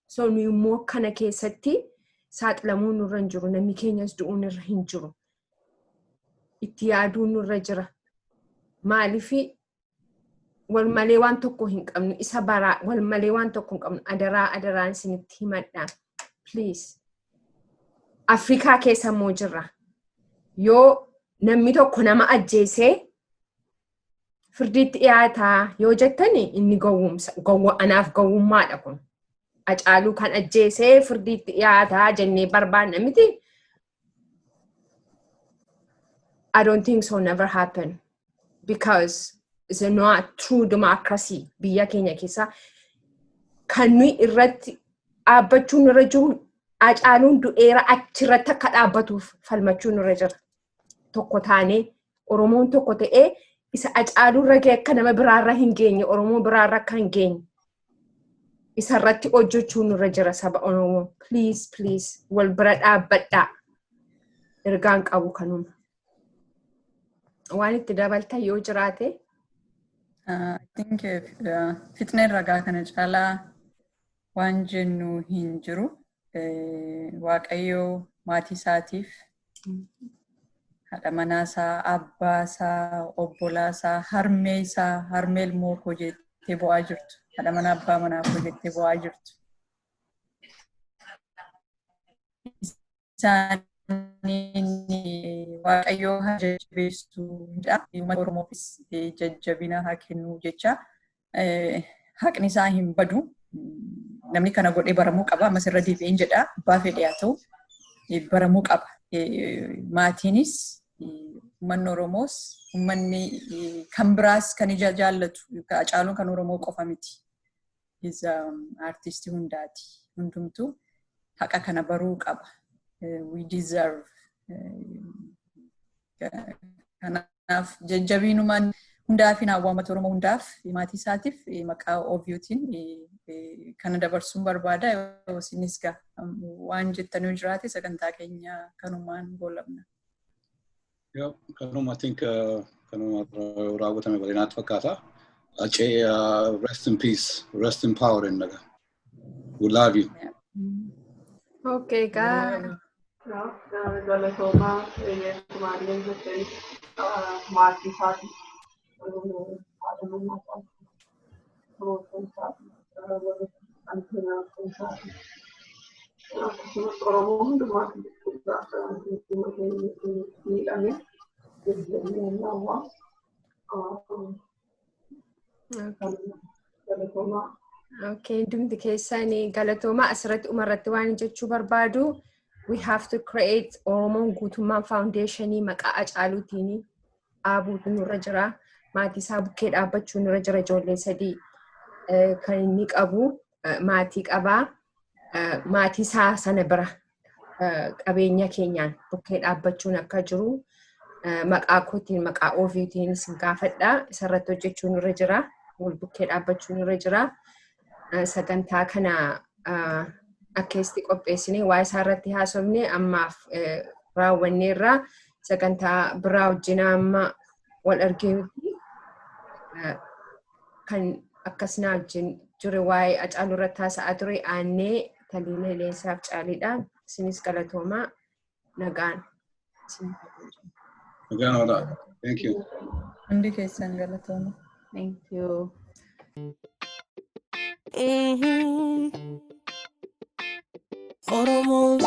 So nu immoo kana keessatti saaxilamuun nurra hin jiru. Namni keenyas du'uun irra hin jiru. Itti yaaduun nurra jira. Maaliif wal malee waan tokko hin qabnu, isa baraa wal malee waan tokko hin qabnu. Adaraa, adaraan isinitti himadha. Please. Afrikaa keessa immoo jirra. Yoo namni tokko nama ajjeesee firdiitti dhiyaataa yoo jettani, inni gowwumsa, anaaf gowwummaadha kun. Hacaaluu kan ajjeesee firdiitti dhiyaataa jennee barbaanna miti. I don't think so, never happen, because it's not true democracy. Biyya keenya keessa kan nuyi irratti dhaabbachuun irra jiru, Hacaaluun du'eera, achirratti akka dhaabbatuuf falmachuun irra jira. Tokko taanee, Oromoon tokko ta'ee, isa Hacaaluu irra ga'e akka nama biraarra hin geenye, Oromoo biraarra akka hin geenye isarratti hojjechuun irra jira saba Oromoo. Please, please, wal bira dhaabbadhaa. Ergaan qabu kanuma. Waan itti dabaltan yoo jiraate. I think fixneen ragaa kana caalaa waan jennu hin jiru. Waaqayyoo maatii isaatiif, haadha manaasaa, abbaa isaa, obbolaa isaa, harmee isaa, harmee ilmoo koo jettee bo'aa jirtu. Haadha manaa, abbaa manaa koo jettee bo'aa jirtu. Isaaniin Waaqayyoo haa jajjabeessu jedha. Uummata Oromoofis jajjabina haa kennu jecha. Haqni isaa hin badu. Namni kana godhee baramuu qaba. Ammas irra deebi'een jedha. Abbaa fedhe haa ta'u baramuu qaba. Maatiinis, uummanni Oromoos, uummanni kan biraas kan ija jaallatu, Hacaaluun kan Oromoo qofa miti. Artistii hundaati. Hundumtuu Haqa kana baruu qaba. We deserve. Kanaaf jajjabiinumaan hundaaf hawwa uummata Oromoo hundaaf, maatii isaatiif maqaa OBUtiin kana dabarsuun barbaada. Isinis waan jettanii jiraate sagantaa keenya kanumaan goolabna. Kanuma, I think kanuma raawwatame bal'inaatti fakkaata. Acee, rest in peace, rest in power in naga. We love you. Okay, gaa. Galatoomaa, kumaallee jettanii maatii isaatii, haadha manaa isaatii, firoota isaatii, warra isaatii, akkasumas Oromoo hundumaaf jechuudha hunduma keenya miidhame jajjabina hawwaa. Galatoomaa. Okay, hundumti keessanii galatoomaa. Asirratti umarratti waan jechuu barbaadu, we have to create Oromoon guutummaan foundationii maqaa Hacaaluutiin dhaabuutu nurra jira. Maatii isaa bukkee dhaabbachuu nurra jira. Ijoollee sadii kan inni qabu, maatii qabaa. Maatii isaa sana bira qabeenya keenyaan bukkee dhaabbachuun akka jiru maqaa kootiin, maqaa ofiitiin isin gaafadha. Isarratti hojjechuun nurra jira. Wal bukkee dhaabbachuun nurra jira. Sagantaa kana akkeessitti qopheessine waa isaa irratti haasofne ammaaf raawwanneerra. Sagantaa biraa wajjin amma wal arginutti kan akkasnaa wajjin ture, waa'ee Hacaaluu irratti haasa'aa ture, Aannee Taliilee Leensaaf Caaliidha. Isinis galatoomaa, nagaan. Nagaan oolaa. Thank you. Hundi keessan galatooma. Thank you. Oromoon